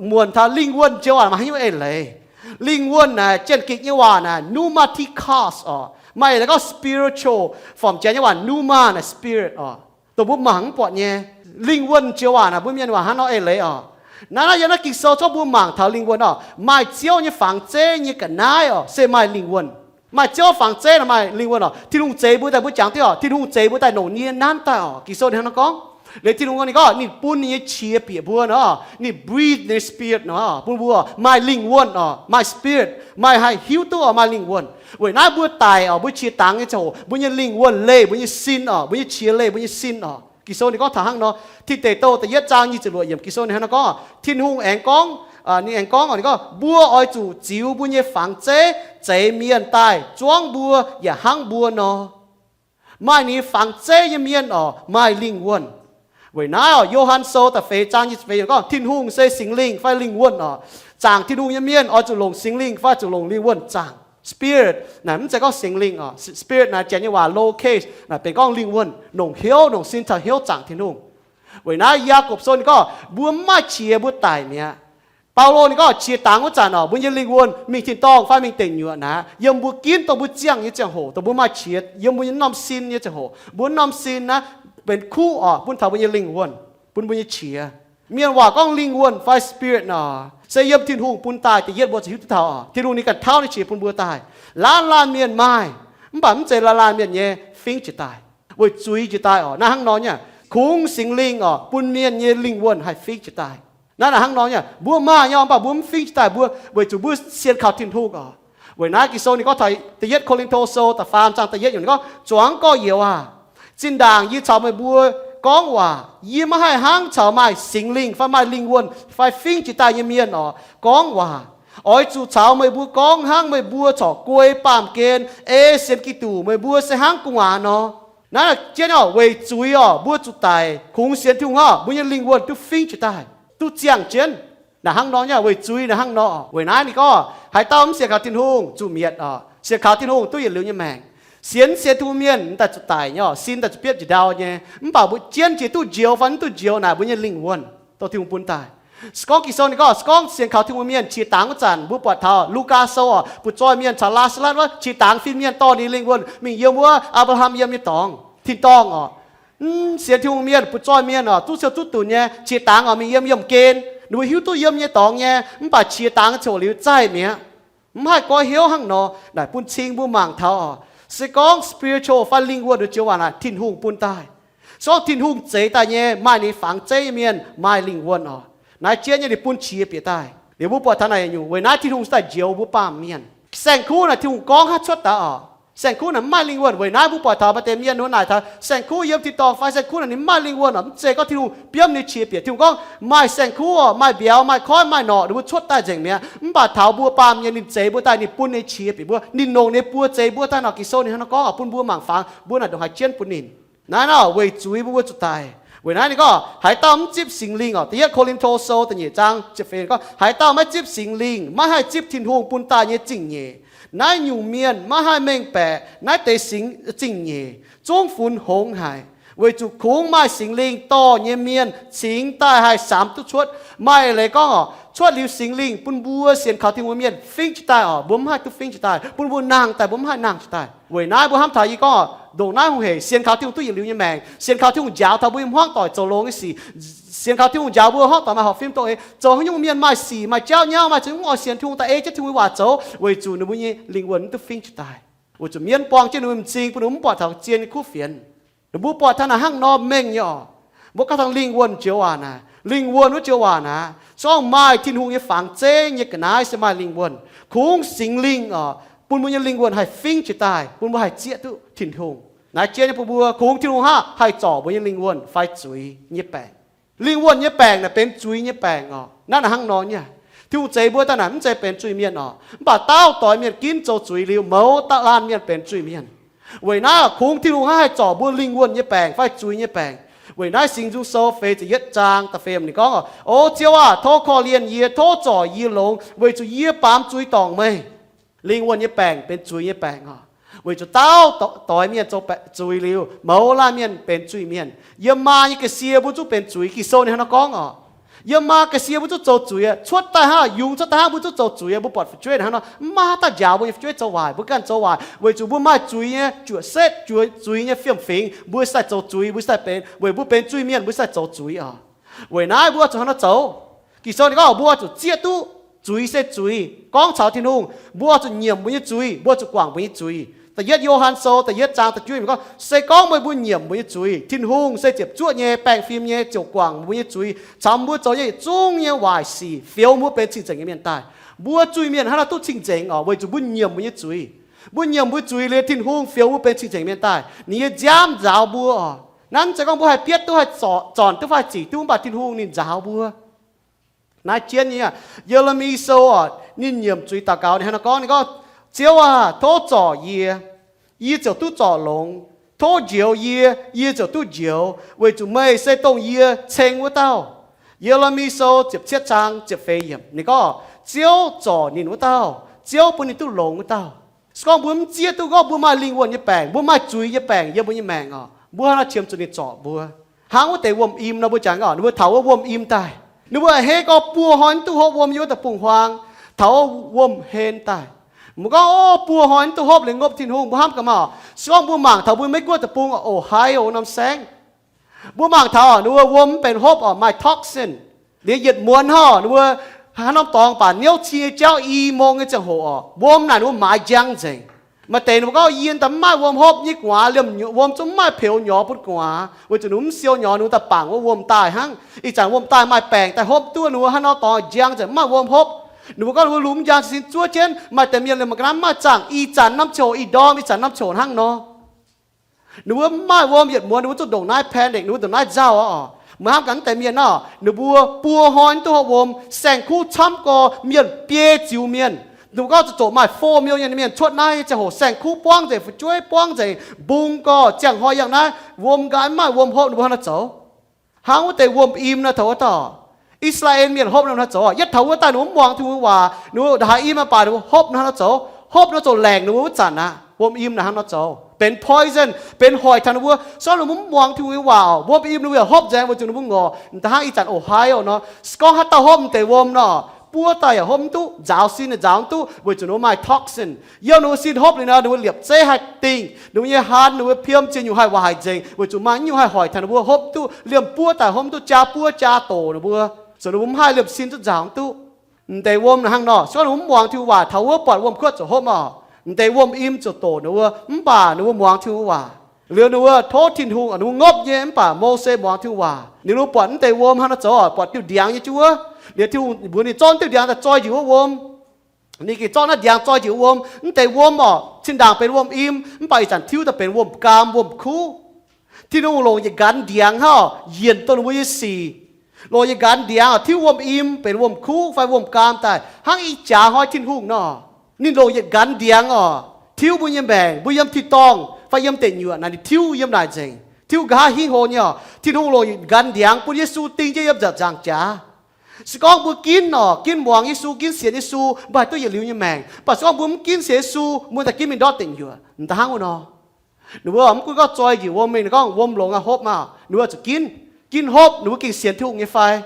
Muonc taux lingh wuonh joux waac maaih haaix nyungc eix leiz? Lingh wuonh naaic, Janx-Gikc nyei waac naaic, pneumatikos oc. Maaih eix leiz gorngv spiritual, form Janx nyei waac pneuma naaic spirit oc. Dongh mbuo mangc mv buatc nyei. Lingh wuonh joux waac naaic mbuo Mienh waac hnangv nor eix leiz oc. Naaiv, naaiv yiem naaiv Ging-Sou gorngv mbuo mangc taux lingh wuonh oc, maaih Ziouv nyei fangx zeiv nyei ga'naaiv oc, se maaih lingh wuonh. Maaih Ziouv fangx zeiv naaic maaih lingh wuonh oc. Tin-Hungh zeix mbuo daaih, mbuo jangx diuv oc, Tin-Hungh zeix mbuo daaih longc nie nanv daaih oc. Ging-Sou ninh hnangv nor gorngv. Liuz Tin-Hungh ninh gorngv ninh bun ninh nyei qiex bieqc mbuo nor, ninh breathe ninh nyei spirit nor bun mbuo maaih lingh wuonh oc, maaih spirit, maaih haih hiuv duqv oc, maaih lingh wuonh. Weic naaiv mbuo daic oc, mbuo qiex dangx nyei ziangh hoc, mbuo nyei lingh wuonh leih mbuo nyei sin oc, mbuo nyei qiex leih mbuo nyei sin oc. Ging-Sou ninh gorngv taux hnangv nor. Tin Deic Douh da'yietv zaang nyic ziepc luoqc yiemc, Ging-Sou ninh hnangv nor gorngv, Tin-Hungh aengx gorngv, ninh aengx gorngv, ninh gorngv, Mbuo oix zuqc ziux mbuo nyei fangx zeiv zeix mienh daaih zuangv mbuo yaac hnangv mbuo nor. Maaih ninh nyei fangx zeiv nyei mienh oc, maaih lingh wuonh. Weic naaiv oc, Yo^han Sou da'feix zaang nyic ziepc feix yiemc gorngv, Tin-Hungh se Singx Lingh fai lingh wuonh oc. Zaangc Tin-Hungh nyei mienh oix zuqc longc Singx Lingh fai zuqc longc lingh wuonh zaangc. Spirit naaic mv zeiz gorngv Singx Lingh oc. Spirit naaic Janx nyei waac lower case naaic benx gorngv lingh wuonh, longc hnyouv, longc sin caux hnyouv zaangc Tin-Hungh. Weic naaiv Yaagorpc Sou ninh gorngv, mbuo mv maaih qiex mbuo daic mi'aqv. Baulo ninh gorngv qiex dangx wuov zanc oc, mbuo nyei lingh wuonh mingh tin-dorngh fai mingh deic nyuoqc naaic, yiem mbuo ginv dongh mbuo ziangh nyei ziangh hoc, dongh mbuo maaih qiex yiem mbuo nyei norm sin nyei ziangh hoc, mbuo norm sin naaiv benx kuv oc, bun taux mbuo nyei lingh wuonh, bun mbuo nyei qiex. Mienh waac gorngv lingh wuonh fai spirit nor, se yiem Tin-Hungh bun daaih da'yietv mbuo zuqc hiuv duqv taux oc. Tin-Hungh ninh ganh tauv ninh qiex bun mbuo daaih. Laanh laanh mienh maaih, mv baac mv zeiz laanh laanh mienh nyei fingv jiex daaih, weic zuiz jiex daaih oc. Naaiv hnangv nor nyei, kungx Singx Lingh oc, bun mienh nyei lingh wuonh haih fingv jiex daaih. Naaiv naaic hnangv nor nyei, mbuo maaih nyei oc, mv baac mbuo mv fingv jiex daaih mbuo, weic zuqc mbuo sienx kaux Tin-Hungh oc. Weic naaiv Ging-Sou ninh gorngv taux da'yietv Ko^lin^to Sou da'faam zaang da'yietv yiemc ninh gorngv, Zuangx gorx-youz aah, zinh ndaangc yie caux meih mbuo gorngv waac, yie maiv haih hnangv caux maaih Singx Lingh fai maaih lingh wuonh fai fingv jiex daaih nyei mienh oc gorngv waac. Oix zuqc caux meih mbuo gorngv hnangv meih mbuo corc guei baamh gen ei sienx Giduc, meih mbuo se hnangv gu'nguaaz nor. Naaiv jienv oc, weic zuiz oc, mbuo zuqc daic, kungx sienx Tin-Hungh oc, mbuo nyei lingh wuonh duqv fingv jiex daaih, duqv ziangh jienv. Naaic hnangv nor nyei, weic zuiz naaic hnangv nor. Weic naaiv ninh gorngv, haaix dauh mv sienx kaux Tin-Hungh zuqc mietc oc. Sienx kaux Tin-Hungh duqv yietc liuz nyei maengc. Sienx, sienx Tin-Hungh mienh daaih zuqc daic nyei oc, sin daaih zuqc biopv njiec ndau nyei. Mv baac mbuo jienv jiex duqv njoux fai mv duqv njoux naaic, mbuo nyei lingh wuonh dongh Tin-Hungh bun daaih. Se gorngv Ging-Sou ninh gorngv, se gorngv sienx kaux Tin-Hungh mienh qiex dangx wuov zanc, mbuo buatc taux Lugaa Sou oc, butv-zoih mienh caux Laa^saa^latv wuov qiex dangx fin-mienh dorh ninh lingh wuonh mingh yiem wuov Apc^laa^ham yiem nyei dorngx tin-dorngh oc. Mv sienx Tin-Hungh mienh, butv-zoih mienh oc, zuqv ciou zuqv dunc nyei, qiex dangx oc mingh yiem yiemh gen. Ninh mbuo hiuv duqv yiem nyei dorngx nyei, mv baac qiex dangx ziouc liuz zaih mi'aqv. Mv haih goiv hnyouv hnangv nor. Naaic bun cing mbuo mangc taux oc, se gorngv spiritual fai lingh wuonh nyei joux waac naaic Tin-Hungh bun daaih. Se gorngv Tin-Hungh zeix daaih nyei, maaih ninh nyei fangx zeiv nyei mienh maaih lingh wuonh oc. Naaiv jiex nyei ninh bun qiex bieqc daaih. Liuz mbuo buatc taux naaic nyungc, weic naaiv Tin-Hungh daaih njoux mbuo baamh mienh. Saeng-kuv naaic Tin-Hungh gorngv hnangv cuotv daaih oc. Saeng-kuv naaic mv maaih lingh wuonh. Weic naaiv mbuo buatc taux maaih deix mienh ninh mbuo naaic taux saeng-kuv yiem tin-dorngh fai saeng-kuv naaic ninh mv maaih lingh wuonh oc. Mv zeiz gorngv Tin-Hungh biomv ninh qiex bieqc. Tin-Hungh gorngv maaih saeng-kuv oc, maaih mbiauz, maaih koiv, maaih norqc, ninh mbuo cuotv daaih nzengc mi'aqv. Mv baac taux mbuo baamh mienh ninh zeix mbuo daaih, ninh bun ninh qiex bieqc mbuo, ninh longc ninh buoz zeix mbuo daaih nor. Ging-Sou ninh hnangv nor gorngv oc, bun mbuo mangc faaux, mbuo naaic ndongc haaix jienv bun ninh. Naaiv nor weic zuiz mbuo, mbuo zuqc daic. Weic naaiv ninh gorngv haaix dauh mv zipv Singx Lingh oc. Da'yietv Ko^lin^to Sou da'nyeic zaang ziepc feix gorngv, haaix dauh maiv zipv Singx Lingh maiv haih zipv Tin-Hungh bun daaih nyei zingh nyeic. Naaiv nyungc mienh maiv haih mengh baeqc naaiv deix Singx, zingh nyeic, zungv funx hngongx haic. Weic zuqc kungx maaih Singx Lingh dorh nyei mienh cingx daaih haih samx duqv cuotv. Maaih leiz gorngv oc, cuotv liuz Singx Lingh bun mbuo sienx kaux Tin-Hungh mienh fingv jiez daaih oc, mbuo mv haih duqv fingv jiez daaih, bun mbuo nangh daaih mbuo mv haih nangh jiez daaih. Weic naaiv mbuo hnamv taux yie gorngv oc, ndongc naaiv hungh heic sienx kaux Tin-Hungh duqv yietc liuz nyei maengc, sienx kaux Tin-Hungh njaaux taux mbuo nyei hmuangv doic zoux longx nyei sic, sienx kaux Tin-Hungh njaaux mbuo hmuangv doic maaih horpc fim dongh eix, zoux haaix nyungc mienh maaih sic maaih jauv nyauv, maaih ziex nyungc oix sienx Tin-Hungh daaih ei jienv Tin-Hungh nyei waac zoux, weic zuqc ninh mbuo nyei lingh wuonh mv duqv fingv jiez daaih. Weic zuqc mienv buang jienv ninh mbuo m'zing, bun ninh mbuo mv buatc taux zien nyei kuv fienx. Ninh mbuo buatc taux naaic hnangv nor mengh nyei oc. Mbuo ganh taux lingh wuonh joux waac naaic, lingh wuonh wuov joux waac naaic, se gorngv maaih Tin-Hungh nyei fangx zeiv nyei ga'naaiv se maaih lingh wuonh. Kungx Singx Lingh oc, bun mbuo nyei lingh wuonh haih fingv jiez daaih, bun mbuo haih zieqv duqv Tin-Hungh. Naaiv jiex nyei bun mbuo kungx Tin-Hungh hnangv haih zorc mbuo nyei lingh wuonh fai zuiz nyei baengc. Lingh wuonh nyei baengc naaic benx zuiz nyei baengc oc. Naaiv naaic hnangv nor nyei. Tin-Hungh zeix mbuo daaih naaic mv zeiz benx zuiz-mienh oc. Mv baac dauh doix mienh ginv zoux zuiz liuz, mouz dauh laanh mienh benx zuiz-mienh. Weic naaiv kungx Tin-Hungh hnangv haih zorc mbuo lingh wuonh nyei baengc fai zuiz nyei baengc. Weic naaiv Singx Nzung Sou feix ziepc yietv zaang da'feix ninh gorngv, O Ziouv aah! Tov korv-lienh yie, tov zorc yie longx, weic zuqc yie baamz zuiz dorngc meih. Lingh wuonh nyei baengc benx zuiz nyei baengc oc. Weic zuqc dauh doix mienh zoux zuiz liuz, mouz laanh mienh benx zuiz-mienh. Yiem maa nyei ga'sie mbuo zungv benx zuiz. Ging-Sou ninh hnangv nor gorngv oc. Yiem maa ga'sie mbuo zungv zoux zuiz aqv. Cuotv daaih hnangv, yungz cuotv daaih hnangv, mbuo zungv zoux zuiz aqv. Mbuo buatc fu'jueiv hnangv nor, mv maaih haaix dauh njaaux mbuo nyei fu'jueiv zoux waaic. Mbuo ganh zoux waaic weic zuqc mbuo maaih zuiz nyei juoqc setv, zuiz nyei fiem-fingx, mbuo sai zoux zuiz, mbuo sai benx, weic mbuo benx zuiz-mienh mbuo sai zoux zuiz oc. Weic naaiv mbuo zuqc hnangv nor zoux. Ging-Sou ninh gorngv mbuo zuqc zieqv duqv zuiz se zuiz, gorngv caux Tin-Hungh. Mbuo zuqc nyiemc mbuo nyei zuiz, mbuo zuqc guangc mbuo nyei zuiz. Da'yietv Yo^han Sou da'yietv zaang da'juov yiemc gorngv, se gorngv meih mbuo nyiemc mbuo nyei zuiz, Tin-Hungh se ziepc zuoqv nyei, baengh fim nyei, ziouc guangc mbuo nyei zuiz, caux mbuo zoux nyei yietc zungv nyei waaic sic, fioux mbuo benx cing-nzengc nyei mienh daaih. Mbuo zuiz-mienh hnangv naaiv duqv cing-nzengc oc, weic zuqc mbuo nyiemc mbuo nyei zuiz. Mbuo nyiemc mbuo zuiz liuz, Tin-Hungh fioux mbuo benx cing-nzengc mienh daaih. Ninh nyei nziaamv nzaaux mbuo oc. Naaiv mv zeiz gorngv mbuo haih bietv duqv, haih zornc duqv fai zic duqv, mv baac Tin-Hungh ninh nzaaux mbuo. Naaiv jienv nyei aqv. Ye^le^mi Sou oc, ninh nyiemc zuiz daux gaux, ninh hnangv nor gorngv, ninh gorngv, Ziouv aah! Tov zorc yie, yie ziouc duqv zorc longx. Tov njoux yie, yie ziouc duqv njoux, weic zuqc meih se dongh yie ceng wuov dauh. Ye^le^mi Sou ziepc cietv zaang ziepc feix yiemc ninh gorngv, Ziouv zorc ninh wuov dauh, Ziouv bun ninh duqv longx wuov dauh. Se gorngv mbuo mv zieqv duqv gorngv mbuo maaih lingh wuonh nyei baengc, mbuo maaih zuiz nyei baengc yiem mbuo nyei maengc oc, mbuo hnangv nor qiemx zuqc ninh zorc mbuo. Hnangv wuov deix wuom-im nor, mbuo jangx oc, ninh mbuo taux wuov wuom-im daaih, ninh mbuo a'hneiv gorngv buo hnoi mv duqv hopv wuom yiem wuov deic-bung-huaang, taux wuom-hlen daaih. Mbuo gorngv, O, buo hnoi mv duqv hopv, liuz ngopv Tin-Hungh. Mbuo hnamv gaax maah, se gorngv mbuo mangc taux mbuo Meiv Guoqv deic-bung oc, Ohio norm saengv, mbuo mangc taux ninh mbuo wuom mv benx hopv oc, maaih toxin. Liuz yietc muonz hnangv oc, ninh mbuo haaix norm dorngx baac niouv cing nyei jauv i mong nyei ziangh hoc oc, wuom naaic ninh mbuo maaiz njang nzengc. Maaih deix ninh mbuo gorngv, Yie daaih mv maaih wuom hopv nyei gu'nguaaz, liemh wuom zungv mv maaih peux nyorx bun gu'nguaaz, weic zuqc ninh mbuo mv siou nyorx, ninh mbuo daaih bangc wuov wuom daaih hnangv. Ih zanc wuom daaih maaih baengc daaih hopv duqv, ninh mbuo haaix norm dorngx njang nzengc, mv maaih wuom hopv. Ninh mbuo gorngv ninh mbuo lungh mv njang, sin zuov jienv. Maaih deix mienh liemh mangc ga'naaiv mv maaih zaangc, ih zanc norm ziangh hoc ih ndorm, ih zanc norm ziangh hoc hnangv nor. Ninh mbuo mv maaih wuom, yietc muonz ninh mbuo zuqc ndongc naaiv panic, ninh mbuo ndongc naaiv nzauh oc. Meih hnamv gaax naaiv deix mienh nor, ninh mbuo buo hnoi mv duqv hopv wuom, saeng-kuv camv gorx, mienh biei ziux mienh. Ninh mbuo gorngv zuqc zoqc maaih four million mienh cuotv naaiv nyei ziangh hoc, saeng-kuv buangv nzengc, fu'jueiv buangv nzengc, mbung gorx, ziangh hnoi yangh naaiv wuom nqaai, mv maaih wuom hopv, ninh mbuo hnangv nor zoux. Hnangv wuov deix wuom-im nor, taux wuov dauh I^saa^laa^en mienh hopv nor hnangv nor zoux. Yietv taux wuov daaih ninh mbuo mv muangx Tin-Hungh waac, ninh mbuo ndongc haaix im mv baac ninh mbuo hopv nor hnangv nor zoux. Hopv nor zoux laengc ninh mbuo wuov zanc aqv. Wuom-im naaic hnangv nor zoux. benx poison, benx hoic taux ninh mbuo. Se gorngv ninh mbuo mv muangx Tin-Hungh nyei waac, wuom im ninh mbuo yaac hopv nzaeng weic zuqc ninh mbuo ngorc. Da'hnangv ih zanc Ohio nor, se gorngv haaix dauh hopv m'deix wuom nor, buov daaih yaac hopv mv duqv, nzaaux sin yaac nzaaux mv duqv weic zuqc ninh mbuo maaih toxin. Yiem ninh mbuo sin hopv liuz nor, ninh mbuo liepc zeiv haih dingh, ninh mbuo nyei haan, ninh mbuo piom ziex nyungc haih waaic nzengc weic zuqc maaih nyungc haih hoic taux ninh mbuo hopv mv duqv. Liemh buov daaih hopv mv duqv, jaa buov jaa doqc ninh mbuo, zoux ninh mbuo mv haih liemh sin duqv nzaaux mv duqv. M'deix wuom hnangv nor, se gorngv ninh mbuo mv muangx Tin-Hungh waac, taux wuov buatc wuom-kuotv ziouc hopv oc. M'deix wuom im ziouc doqc ninh mbuo, mv baac ninh mbuo muangx Tin-Hungh waac. Liuz ninh mbuo tov Tin-Hungh, ninh mbuo ngopv nyei, mv baac Mose muangx Tin-Hungh waac. Ninh mbuo buatc mv deix wuom hnangv nor zoux oc, buatc diuh ndiangx nyei juov. Liuz Tin-Hungh mbuox ninh zorqv diuh ndiangx daaih zoi njiec wuov wuom. Ninh gengh zorqv naaiv ndiangx zoi njiec wuom. Mv deix wuom oc, zinh ndaangc benx wuom im, mv baac ih zanc tiuv daaih benx wuom-gaam, wuom-kuv. Tin-Hungh longc yietc nqanx ndiangx hnangv oc, yienc dongh ninh mbuo nyei sic. Longc yietc nqanx ndiangx oc, tiuv wuom im benx wuom-kuv fai wuom-gaam daaih, hnangv ih jaax hnoi Tin-Hungh nor. Ninh longc yietc nqanx ndiangx oc, tiuv mbuo nyei maengc, mbuo yiem tin-dorngh fai yiem deic nyuoqc naaic, ninh tiuv yiem naaic nzengc, tiuv nqa'haav hingv hlo nyei oc. Tin-Hungh longc yietc nqanx ndiangx bun Yesu ding jienv yiem nzaangc jaax. Se gorngv mbuo ginv oc, ginv muangx Yesu, ginv sienx Yesu, mbuo haih duqv yietc liuz nyei maengc. Mv baac se gorngv mbuo mv ginv sienx Yesu, mbuo daaih ginv mingh ndortv deic nyuoqc, da'hnangv wuov nor. Ninh mbuo mv gunv gorngv zoi njiec wuom mingh, ninh gorngv wuom longx aqv, hopv maah, ninh mbuo zuqc ginv. Ginv hopv ninh mbuo gengh sienx Tin-Hungh nyei fai,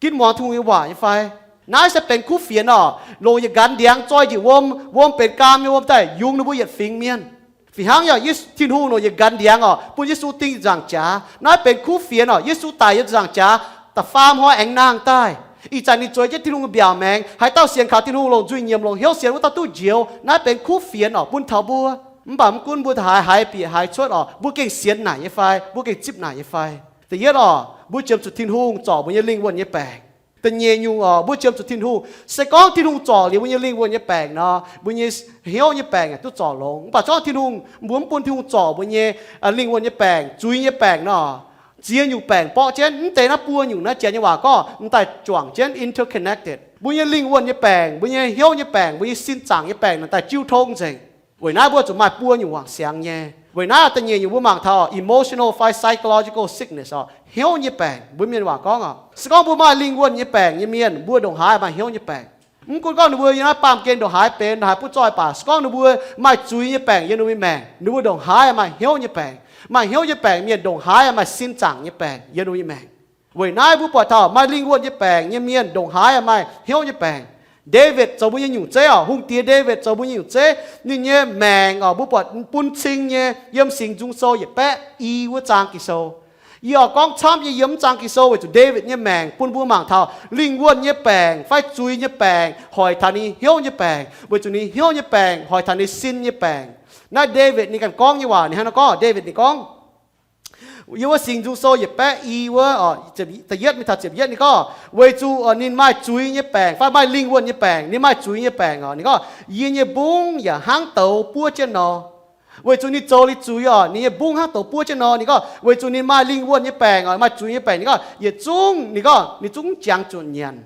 ginv muangx Tin-Hungh nyei waac nyei fai. Naaiv se benx kuv fienx oc. Longc yietc nqanx ndiangx zoi njiec wuom, wuom benx gaam nyei wuom daaih yungz ninh mbuo yietc fingx mienh. Fih hnangv yaac Tin-Hungh longc yietc nqanx ndiangx oc, bun Yesu ding nzaangc jaax. Naaiv benx kuv fienx oc. Yesu daic yiem nzaangc jaax da'faam hnoi aengx nangh daaih. Ih zanc ninh zueiz jienv Tin-Hungh nyei mbiaauc maengx. Haaix dauh sienx kaux Tin-Hungh, longc nzuih nyiemc, longc hnyouv sienx, wuov dauh duqv njoux. Naaiv benx kuv fienx oc, bun taux mbuo. Mv baac mv gunv mbuo haaix haiz bieqc haaix cuotv oc, mbuo gengh sienx naaic nyei fai, mbuo gengh zipv naaic nyei fai. Da'yietv oc, mbuo ziemx zuqc Tin-Hungh zorc mbuo nyei lingh wuonh nyei baengc. Da'nyeic nyungc oc, mbuo ziemx zuqc Tin-Hungh. Se gorngv Tin-Hungh zorc liuz mbuo nyei lingh wuonh nyei baengc nor, mbuo nyei hnyouv nyei baengc duqv zorc longx. Mv baac se gorngv Tin-Hungh, mbuo mv bun Tin-Hungh zorc mbuo nyei lingh wuonh nyei baengc, zuiz nyei baengc nor, ziex nyungc baengc borqv jienv. Mv deix naaiv buo nyungc naaiv, Janx nyei waac gorngv m'daaih juangc jienv, interconnected. Mbuo nyei lingh wuonh nyei baengc, mbuo nyei hnyouv nyei baengc, mbuo nyei sin zaangc nyei baengc naaic daaih jiu tong nzengc. Weic naaiv mbuo zuqc maaih buo nyungc wangc siangx nyei. Weic naaiv da'nyeic nyungc mbuo mangc taux emotional fai psychological sickness oc, hnyouv nyei baengc. Mbuo mienh waac gorngv oc, se gorngv mbuo maaih lingh wuonh nyei baengc nyei mienh, mbuo ndongc haaix maaih hnyouv nyei baengc. Mv gunv gorngv ninh mbuo yiem naaiv baamh gen ndongc haaix benx, ndongc haaix butv zoih, mv baac se gorngv ninh mbuo maaih zuiz nyei baengc yiem ninh mbuo nyei maengc, ninh mbuo ndongc haaix maaih hnyouv nyei baengc. Maaih hnyouv nyei baengc mienh ndongc haaix maaih sin zaangc nyei baengc yiem ninh mbuo nyei maengc. Weic naaiv mbuo buatc taux maaih lingh wuonh nyei baengc nyei mienh ndongc haaix maaih hnyouv nyei baengc. Ndaawitv zoux mbuo nyei nyungc zeiv oc, hungh diex Ndaawitv zoux mbuo nyei nyungc zeiv. Ninh nyei maengc oc, mbuo buatc bun cing nyei yiem Singx Nzung Sou yietc baeqv i wuov zaang Ging-Sou. Yie oix gorngv camv nyei yiem mv zaang Ging-Sou weic zuqc Ndaawitv nyei maengc bun mbuo mangc taux lingh wuonh nyei baengc fai zuiz nyei baengc hoic taux ninh hnyouv nyei baengc, weic zuqc ninh hnyouv nyei baengc hoic taux ninh sin nyei baengc. Naaiv Ndaawitv ninh ganh gorngv nyei waac, ninh hnangv naaiv gorngv, Ndaawitv ninh gorngv, yiem wuov Singx Nzung Sou yietc baeqv i wuov, da'yietv mingh taux ziepc yietv ninh gorngv, weic zuqc ninh maaih zuiz nyei baengc fai maaih lingh wuonh nyei baengc, ninh maaih zuiz nyei baengc oc, ninh gorngv, yie nyei mbungv yaac hnangv douz buov jienv nor. Weic zuqc ninh zoux liuz zuiz oc, ninh nyei mbungv hnangv douz buov jienv nor. Ninh gorngv weic zuqc ninh maaih lingh wuonh nyei baengc oc, maaih zuiz nyei baengc, ninh gorngv yietc zungv, ninh gorngv ninh zungv mv jangx zuqc nyanc.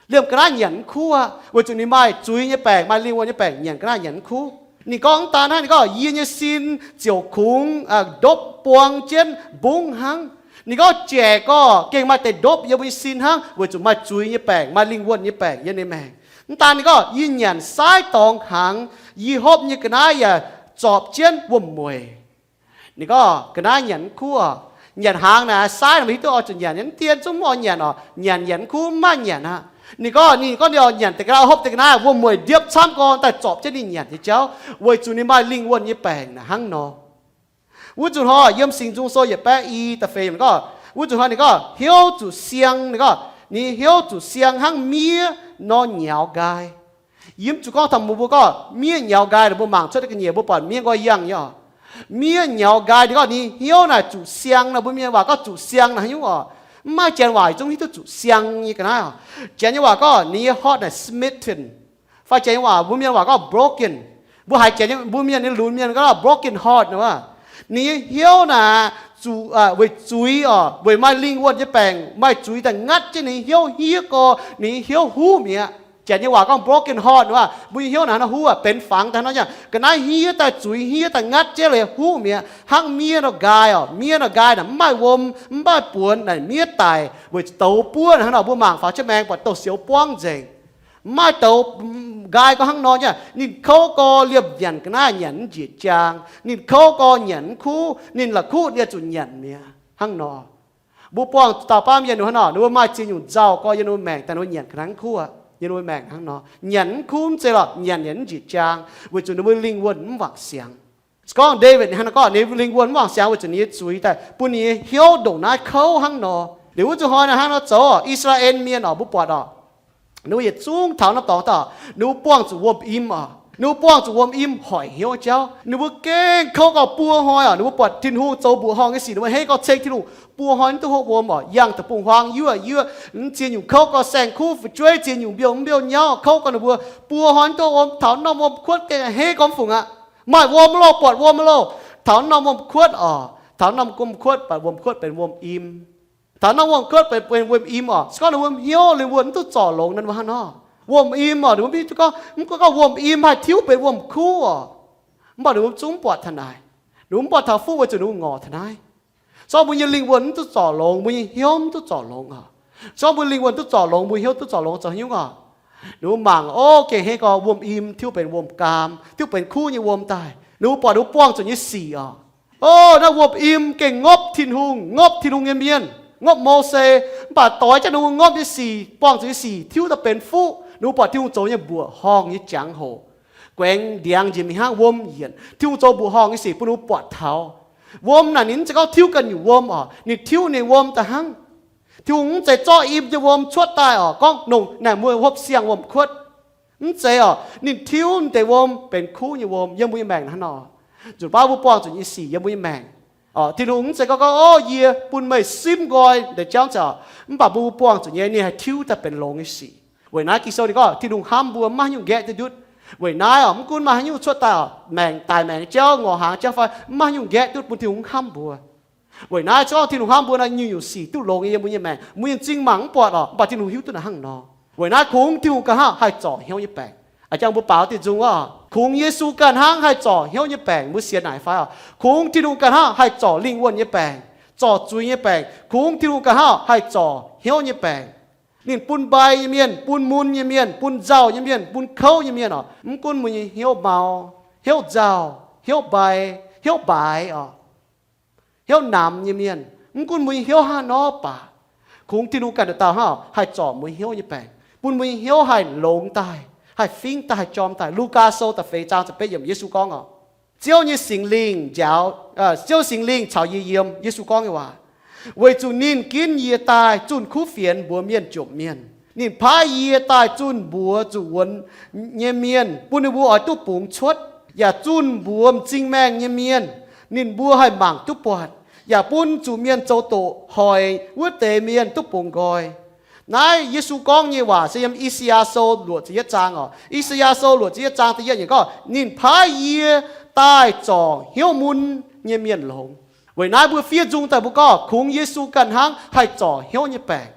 Liemh ga'naaiv nyanc mv kuv aqv, weic zuqc ninh maaih zuiz nyei baengc, maaih lingh wuonh nyei baengc, nyanc ga'naaiv nyanc mv kuv. Ninh gorngv mv daan hnangv, ninh gorngv, yie nyei sin ziouc kungx ndopv buang jienv mbungv hnangv. Ninh gorngv jaic gorqv gengh maaih deix ndopv yiem mbuo nyei sin hnangv, weic zuqc maaih zuiz nyei baengc, maaih lingh wuonh nyei baengc yiem ninh maengc. Mv daan ninh gorngv, yie nyanc saaiv dorngx hnaangx, yie hopv nyei ga'naaiv yaac zorpc jienv wuom-mueic. Ninh gorngv ga'naaiv nyanc mv kuv oc. Nyanc hnaangx naaic saaiv naaic, maiv hiuv duqv oix zuqc nyanc, mv dien zungv mv oix nyanc oc. Nyanc nyanc mv kuv, mv maaih nyanc aqv. Ninh gorngv, ninh gorngv ninh oix nyanc deix ga'naaiv, hopv deix ga'naaiv, wuom-mueic ndiepv camv gorn daaih zorpc jienv ninh nyanc nyei jauv, weic zuqc ninh maaih lingh wuonh nyei baengc naaic hnangv nor. Wuov nzunc hnoi yiem Singx Nzung Sou yietc baeqv i da'feix gorngv, wuov nzunc hnoi ninh gorngv hnyouv zuqc siang, ninh gorngv ninh hnyouv zuqc siang hnangv miev nor nyaux nqaai. Yie mv zuqc gorngv taux mbuo gorngv miev nyaux nqaai, mbuo mangc cuotv ga'nyiec mbuo buatc miev nqoi yangh nyei oc. Miev nyaux nqaai, ninh gorngv ninh hnyouv naaic zuqc siang nor, mbuo mienh waac gorngv zuqc siang naaic haaix nyungc oc? Mv maaih Janx waac zungv hiuv duqv zuqc siang nyei ga'naaiv oc. Janx nyei waac gorngv ninh nyei heart naaic smitten. Fai Janx nyei waac, mbuo mienh waac gorngv broken. Mbuo haiz Janx, mbuo mienh nyei lunx mienh gorngv broken heart nor, ninh nyei hnyouv naaic zuqc, weic zuiz oc, weic maaih lingh wuonh nyei baengc, maaih zuiz daaih ngatv jienv ninh nyei hnyouv hiev gorx, ninh nyei hnyouv huv mi'aqv. Janx nyei waac gorngv broken heart nor, mbuo nyei hnyouv naaic hnangv huv aqv, benx fangx daaih hnangv nor, ga'naaiv hiev daaih, zuiz hiev daaih ngatv jienv leiz huv mi'aqv, hnangv miev nor nqaai oc. Miev nor nqaai naaic mv maaih wuom, mv maaih buonx, naaic miev daic weic douz buov naaic hnangv nor, mbuo mangc faaux jienv maengx buatc douz-sioux buangv nzengc. Mv maaih douz nqaai gorx hnangv nor nyei. Ninh kouv gorx liemh nyanc ga'naaiv nyanc mv njiec jaang. Ninh kouv gorx nyanc mv kuv. Ninh la'kuqv ninh zuqc nyanc mi'aqv hnangv nor. Mbuo buangh dauh baamh mienh ninh hnangv nor, ninh mbuo maaih ziex nyungc nzauh gorx yiem ninh mbuo maengc daaih, ninh mbuo nyanc ga'naaiv mv kuv, yiem ninh mbuo maengc hnangv nor. Nyanc mv kuv mv zeiz lorqc, nyanc nyanc mv njiec jaang, weic zuqc ninh mbuo lingh wuonh mv wangc siangx. Se gorngv Ndaawitv ninh hnangv nor gorngv, ninh lingh wuonh mv wangc siangx weic zuqc ninh nyei zuiz daaih bun ninh nyei hnyouv ndongc naaiv kouv hnangv nor. Liuz wuov zuqc hnoi naaic hnangv nor zoux, I^saa^laa^en Mienh oc, mbuo buatc oc, ninh mbuo yietc zungv taux norm dorngx daaih, ninh mbuo buangh zuqc wuom-im oc. Ninh mbuo buangh zuqc wuom-im hoic hnyouv jauv. Ninh mbuo gengh kouv gauh buo hnoi oc. Ninh mbuo buatc Tin-Hungh zoux mbuoqc horngh nyei sic, ninh mbuo hneiv gauh ceng Tin-Hungh, buo hnoi mv duqv hopv wuom oc. Yangh deic-bung-huaang yuoqv yuoqv, mv ziex nyungc kouv gauh saeng-kuv fu'jueiv, ziex nyungc mbiouh mv mbiouh nyauv, kouv gauh ninh mbuo buo hnoi mv duqv wuom, taux norm wuom-kuotv gengh hneiv gauh mv fungc aqv. Maaih wuom loh, buatc wuom loh. Taux norm wuom-kuotv oc, taux norm wuom-kuotv, buatc wuom-kuotv benx wuom-im. Taux norm wuom-kuotv benx, benx wuom-im oc. Se gorngv ninh wuom hnyouv lingh wuonh mv duqv zorc longx nor, hnangv nor, wuom-im oc, ninh mbuo mv duqv gorngv, mv gunv gorngv wuom-im haih tiuv benx wuom-kuv oc, mv baac ninh mbuo zungv mv buatc taux naaic. Ninh mbuo mv buatc taux fuqv weic zuqc ninh mbuo ngorc taux naaiv. Se gorngv mbuo nyei lingh wuonh mv duqv zorc longx, mbuo nyei hnyouv mv duqv zorc longx oc. Se gorngv mbuo lingh wuonh duqv zorc longx, mbuo hnyouv duqv zorc longx, zoux haaix nyungc oc? Ninh mbuo mangc, o, gengh hneiv gauh wuom-im tiuv benx wuom-gaam, tiuv benx kuv nyei wuom daaih. Ninh mbuo buatc ninh mbuo buangh zuqc nyei sic oc, o, naaiv wuom-im gengh ngopv Tin-Hungh, ngopv Tin-Hungh nyei mienh, ngopv Mose. Mv baac doix jangv ninh mbuo ngopv nyei sic, buangh zuqc nyei sic tiuv daaih benx fuqv. Ninh mbuo buatc Tin-Hungh zoux nyei mbuoqc horngh nyei jangx-hoc, guaengx ndiangx njiec mingh hnangv, wuom yienc. Tin-Hungh zoux mbuoqc horngh nyei sic bun ninh mbuo buatc taux. Wuom naaic ninh mv zeiz gorngv tiuv ganh nyungc wuom oc, ninh tiuv ninh wuom daaih hnangv. Tin-Hungh mv zeiz zorqv im nyei wuom cuotv daaih oc, gorngv nongc naaic mbuo hopv siang-wuom-kuotv. Mv zeiz oc, ninh tiuv deix wuom benx kuv nyei wuom yiem mbuo nyei maengc hnangv nor. Nzunc baav mbuo buangh zuqc nyei sic yiem mbuo nyei maengc oc, Tin-Hungh mv zeiz gorngv, gorngv, o, yie bun meih simv nqoi deix jauv nzengc, mv baac mbuo buangh zuqc nyei, ninh haih tiuv daaih benx longx nyei sic. Weic naaiv Ging-Sou ninh gorngv Tin-Hungh hnamv mbuo mv maaih haaix nyungc nqaeqv duqv ndutv. Weic naaiv oc, mv gunv maaih haaix nyungc cuotv daaih oc, maengc daic maengc jauv, ngorc hnaangx jauv fai, mv maaih haaix nyungc nqaeqv duqv bun Tin-Hungh hnamv mbuo. Weic naaiv se gorngv Tin-Hungh hnamv mbuo nor, nyungc-nyungc sic duqv longx nyei yiem mbuo nyei maengc, mbuo nyei m'zing mangc mv buatc oc, mv baac Tin-Hungh hiuv duqv naaic hnangv nor. Weic naaiv kungx Tin-Hungh ganh hnangv haih zorc hnyouv nyei baengc. A'jang mbuo baaux diuh nzung oc, kungx Yesu ganh hnangv haih zorc hnyouv nyei baengc. Mbuo sienx naaic fai oc? Kungx Tin-Hungh ganh hnangv haih zorc lingh wuonh nyei baengc, zorc zuiz nyei baengc. Kungx Tin-Hungh ganh hnangv haih zorc hnyouv nyei baengc. Ninh bun mbai nyei mienh, bun mun nyei mienh, bun nzauh nyei mienh, bun kouv nyei mienh oc, mv gunv mbuo nyei hnyouv mau, hnyouv nzauh, hnyouv mbai, hnyouv mbaaix oc, hnyouv namx nyei mienh, mv gunv mbuo nyei hnyouv hnangv nor baac, kungx Tin-Hungh ganh dauh dauh hnangv haih zorc mbuo hnyouv nyei baengc, bun mbuo nyei hnyouv haih longx daaih, haih fingv daaih, haih jorm daaih. Lugaa Sou da'feix zaang ziepc betv yiemc, Yesu gorngv oc, Ziouv nyei Singx Lingh njaaux, Ziouv Singx Lingh caux yie yiem. Yesu gorngv nyei waac, weic zuqc ninh ginv yie daaih zunh kuv fienx mbuox mienh jomc mienh. Ninh paaiv yie daaih zunh mbuox zuqc wuonx nyei mienh, bun ninh mbuo oix duqv bungx cuotv, yaac zunh mbuox m'zing maengh nyei mienh, ninh mbuo haih mangc duqv buatc, yaac bun zuqc mienh zoux doqc hoic wuov deix mienh duqv bungx nqoi. Naaiv Yesu gorngv nyei waac se yiem I^saa^yaa Sou luoqc ziepc yietv zaang oc. I^saa^yaa Sou luoqc ziepc yietv zaang da'yietv yiemc gorngv, ninh paaiv yie daaih zorc hnyouv mun nyei mienh longx. Weic naaiv mbuo fiev nzung daaih mbuo gorngv kungx Yesu ganh hnangv haih zorc hnyouv nyei baengc.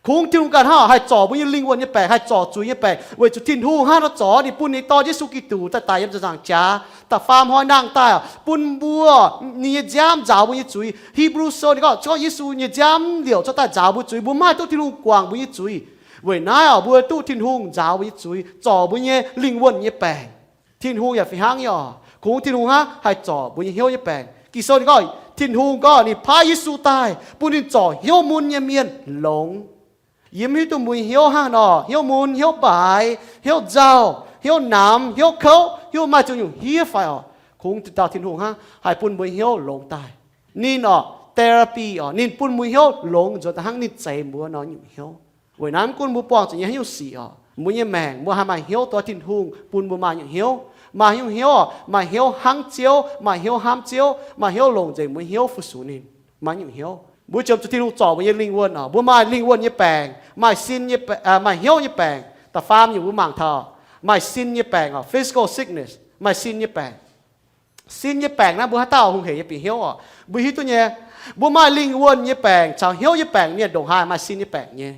Kungx Tin-Hungh ganh hnangv haih zorc mbuo nyei lingh wuonh nyei baengc, haih zorc zuiz nyei baengc, weic zuqc Tin-Hungh hnangv nor zorc, ninh bun ninh Dorn Yesu Giduc daaih daic yiem ziepc nzaangc jaax, da'faam hnoi nangh daaih oc, bun mbuo, ninh nyei nziaamv nzaaux mbuo nyei zuiz. Hipv^lu Sou ninh gorngv, se gorngv Yesu nyei nziaamv liouc cuotv daaih nzaaux mbuo zuiz, mbuo maiv haih duqv Tin-Hungh guangc mbuo nyei zuiz. Weic naaiv oc, mbuo duqv Tin-Hungh nzaaux mbuo nyei zuiz, zorc mbuo nyei lingh wuonh nyei baengc. Tin-Hungh yaac fih hnangv nyei oc. Kungx Tin-Hungh hnangv haih zorc mbuo nyei hnyouv nyei baengc. Ging-Sou ninh gorngv, Tin-Hungh gorngv ninh paaiv Yesu daaih bun ninh zorc hnyouv mun nyei mienh longx. Yie mv hiuv duqv mbuo nyei hnyouv hnangv nor, hnyouv mun, hnyouv mbaaix, hnyouv nzauh, hnyouv namx, hnyouv kouv, hnyouv maaih ziex nyungc hniev fai oc. Kungx dauh Tin-Hungh hnangv haih bun mbuo hnyouv longx daaih. Ninh oc, therapy oc, ninh bun mbuo hnyouv longx nzuonx daaih hnangv ninh zeix mbuo nor nyungc hnyouv. Weic naaiv mv gunv mbuo buangh zuqc nyei haaix nyungc sic oc, mbuo nyei maengc mbuo haih maaih hnyouv duqv Tin-Hungh bun mbuo maaih nyungc hnyouv. Maaih nyungc hnyouv oc, maaih hnyouv hnangv Ziouv, maaih hnyouv hnamv Ziouv, maaih hnyouv longc nzengc mbuo hnyouv fu-sux ninh. Maaih nyungc hnyouv mbuo jomc zuqc Tin-Hungh zorc mbuo nyei lingh wuonh oc. Mbuo maaih lingh wuonh nyei baengc, maaih sin nyei baengc, maaih hnyouv nyei baengc. Da'faam nyungc mbuo mangc taux maaih sin nyei baengc oc, physical sickness, maaih sin nyei baengc. Sin nyei baengc naaiv mbuo haaix dauh hungh heic nyei bieqc hnyouv oc? Mbuo hiuv duqv nyei. Mbuo maaih lingh wuonh nyei baengc caux hnyouv nyei baengc mienh ndongc haaix maaih sin nyei baengc nyei.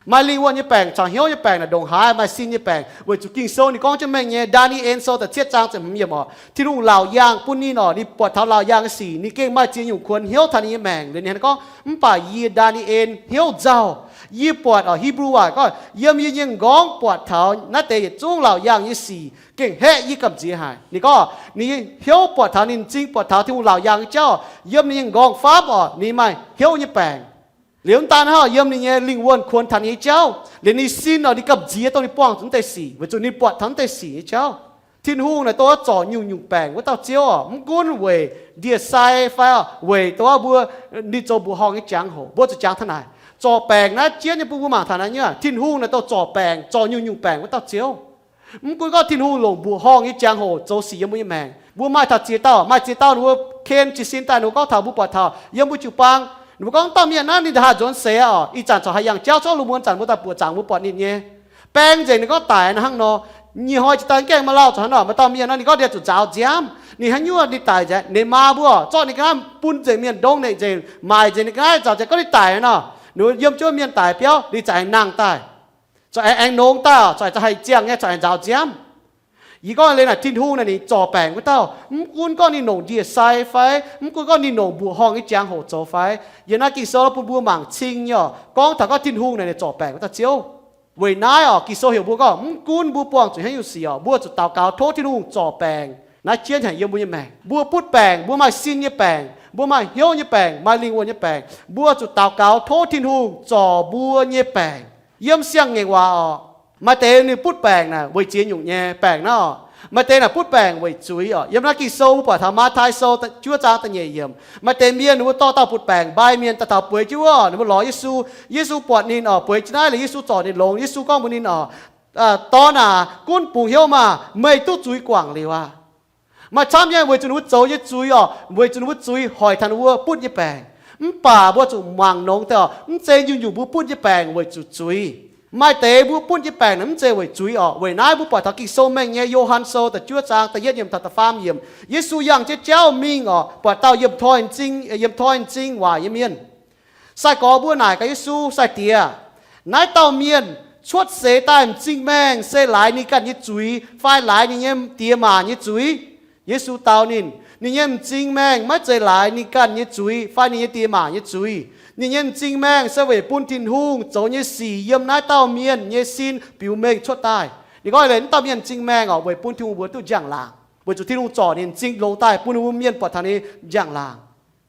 Maaih lingh wuonh nyei baengc caux hnyouv nyei baengc naaic ndongc haaix maaih sin nyei baengc, weic zuqc Ging-Sou ninh gorngv jienv mengh nyei. Ndaa^ni^en Sou da'cietv zaang ziepc hmz yiemc oc, Tin-Hungh laauc yaangh bun ninh oc. Ninh buatc taux laauc yaangh nyei sic, ninh gengh maaih ziex nyungc kuonx hnyouv taux ninh nyei maengc liuz ninh hnangv gorngv, mv baac yie, Ndaa^ni^en, hnyouv nzauh. Yie buatc oc, Hipv^lu waac gorngv, yiem yie nyei m'nqorngv buatc taux naaiv deix yietc zungv laauc yaangh nyei sic gengh haeqv yie gamh nziex haic. Ninh gorngv ninh hnyouv buatc taux, ninh m'zing buatc taux Tin-Hungh laauc yaangh nyei jauv, yiem ninh nyei m'nqorngv faamv oc, ninh maaih hnyouv nyei baengc. Liuz mv daan hnangv, yiem ninh nyei lingh wuonh kuonx taux ninh nyei jauv, liuz ninh sin oc, ninh gamh nziex dongh ninh buangh zuqc naaiv deix sic, weic zuqc ninh buatc taux naaiv deix sic nyei jauv. Tin-Hungh naaic dongh wuov zorc nyungc-nyungc baengc wuov dauh Ziouv oc. Mv gunv weic ndie-sai fai weic dongh wuov mbuo, ninh zoux mbuoqc horngh nyei jangx-hoc, mbuo zuqc jangx taux naaic, zorc baengc naaiv jienv nyei bun mbuo mangc taux naaiv nyungc, Tin-Hungh naaic dongh zorc baengc, zorc nyungc-nyungc baengc wuov dauh Ziouv. Mv gunv gorngv Tin-Hungh longc mbuoqc horngh nyei jangx-hoc zoux sic yiem mbuo nyei maengc. Mbuo maaih taux ziex dauh, maaih ziex dauh ninh mbuo ken jiez sin daaih, ninh mbuo gorngv taux, mbuo buatc taux yiem mbuo jiu-baang, ninh mbuo gorngv dauh mienh naaiv ninh ndongc haaix nzuonx seix oc, ih zanc corc haih yangh jauv, zorqv lungh muonz zanc mbuo daaih buoqc zaangc mbuo buatc ninh nyei. Baeng nzengc ninh gorngv daic nor hnangv nor. Nyic hnoi jiex daaih gaengh maaih lauh zoux hnangv nor, maaih dauh mienh nor ninh gorngv ndie zuqc nzaaux nziaamv, ninh haaix nyungc ninh daic nzengc, ninh maa mbuo zorqv ninh ga'naaiv bun nzengc mienh, ndongc ninh nzengc, maaic nzengc ninh ga'naaiv, nzaaux nzengc, gorngv ninh daic nor. Ninh mbuo yiem jienv mienh daic biauv, ninh za'gengh nangh daaih, corc aengx, aengx nongx daaih, corc aengx haih ziangh nyei, corc aengx nzaaux nziaamv. Yie gorngv liuz naaic Tin-Hungh naaic ninh zorc baengc wuov dauh, mv gunv gorngv ninh longc ndie-sai fai mv gunv gorngv ninh longc mbuoqc horngh nyei jangx-hoc zoux fai, yiem naaiv Ging-Sou bun mbuo mangc cing nyei oc, gorngv taux gorngv Tin-Hungh naaic ninh zorc baengc wuov dauh Ziouv. Weic naaiv oc, Ging-Sou heuc mbuo gorngv mv gunv mbuo buangh zuqc haaix nyungc sic oc, mbuo zuqc daux gaux tov Tin-Hungh zorc baengc naaiv jienv haic yiem mbuo nyei maengc. Mbuo butv baengc, mbuo maaih sin nyei baengc, mbuo maaih hnyouv nyei baengc, maaih lingh wuonh nyei baengc, mbuo zuqc daux gaux tov Tin-Hungh zorc mbuo nyei baengc. Yiem siang-ngaengc waac oc, maaih deix ninh butv baengc naaic weic ziex nyungc nyei baengc naaiv oc. Maaih deix naaic butv baengc weic zuiz oc. Yiem naaiv Ging-Sou mbuo buatc taux Matv^tai Sou juov zaang da'nyeic yiemc, maaih deix mienh ninh mbuo dorh dauh butv baengc mbai mienh daaih taux bueix jienv wuov, ninh mbuo lorz Yesu. Yesu buatc ninh oc, bueix jienv naaiv liuz Yesu zorc ninh longx. Yesu gorngv mbuox ninh oc, Dorn aac, gunv bungx hnyouv maah! Meih duqv zuiz guangc liuz aqv. Maaih camv nyei weic zuqc ninh mbuo zoux nyei zuiz oc, weic zuqc ninh mbuo zuiz hoic taux ninh mbuo butv nyei baengc. Mv baac mbuo zuqc mangc nongx deix oc, mv zeiz nyungc-nyungc mbuo butv nyei baengc weic zuqc zuiz. Maaih deix mbuo butv nyei baengc naaic mv zeiz weic zuiz oc. Weic naaiv mbuo buatc taux Ging-Sou mengh nyei Yo^han Sou da'juov zaang da'yietv yiemc taux da'faam yiemc, Yesu yangh jienv jauv mingh oc, buatc dauh yiem toi m'zing, yiem toi m'zing waaic nyei mienh. Sai-gorx mbuo naaic gaax Yesu, Sai-Diex, naaiv dauh mienh cuotv seix daaih m'zing maengh se laaix ninh ganh nyei zuiz fai laaix ninh nyei diex maac nyei zuiz? Yesu dau ninh, Ninh nyei m'zing maengh maiv zeiz laaix ninh ganh nyei zuiz fai ninh nyei diex maac nyei zuiz. Ninh nyei m'zing maengh se weic bun Tin-Hungh zoux nyei sic yiem naaiv dauh mienh nyei sin biux mengh cuotv daaih. Ninh gorngv leiz naaiv dauh mienh m'zing maengh oc, weic bun Tin-Hungh mbuox duqv njang-laangc, weic zuqc Tin-Hungh zorc ninh m'zing longx daaih bun ninh mbuo mienh buatc taux ninh njang-laangc.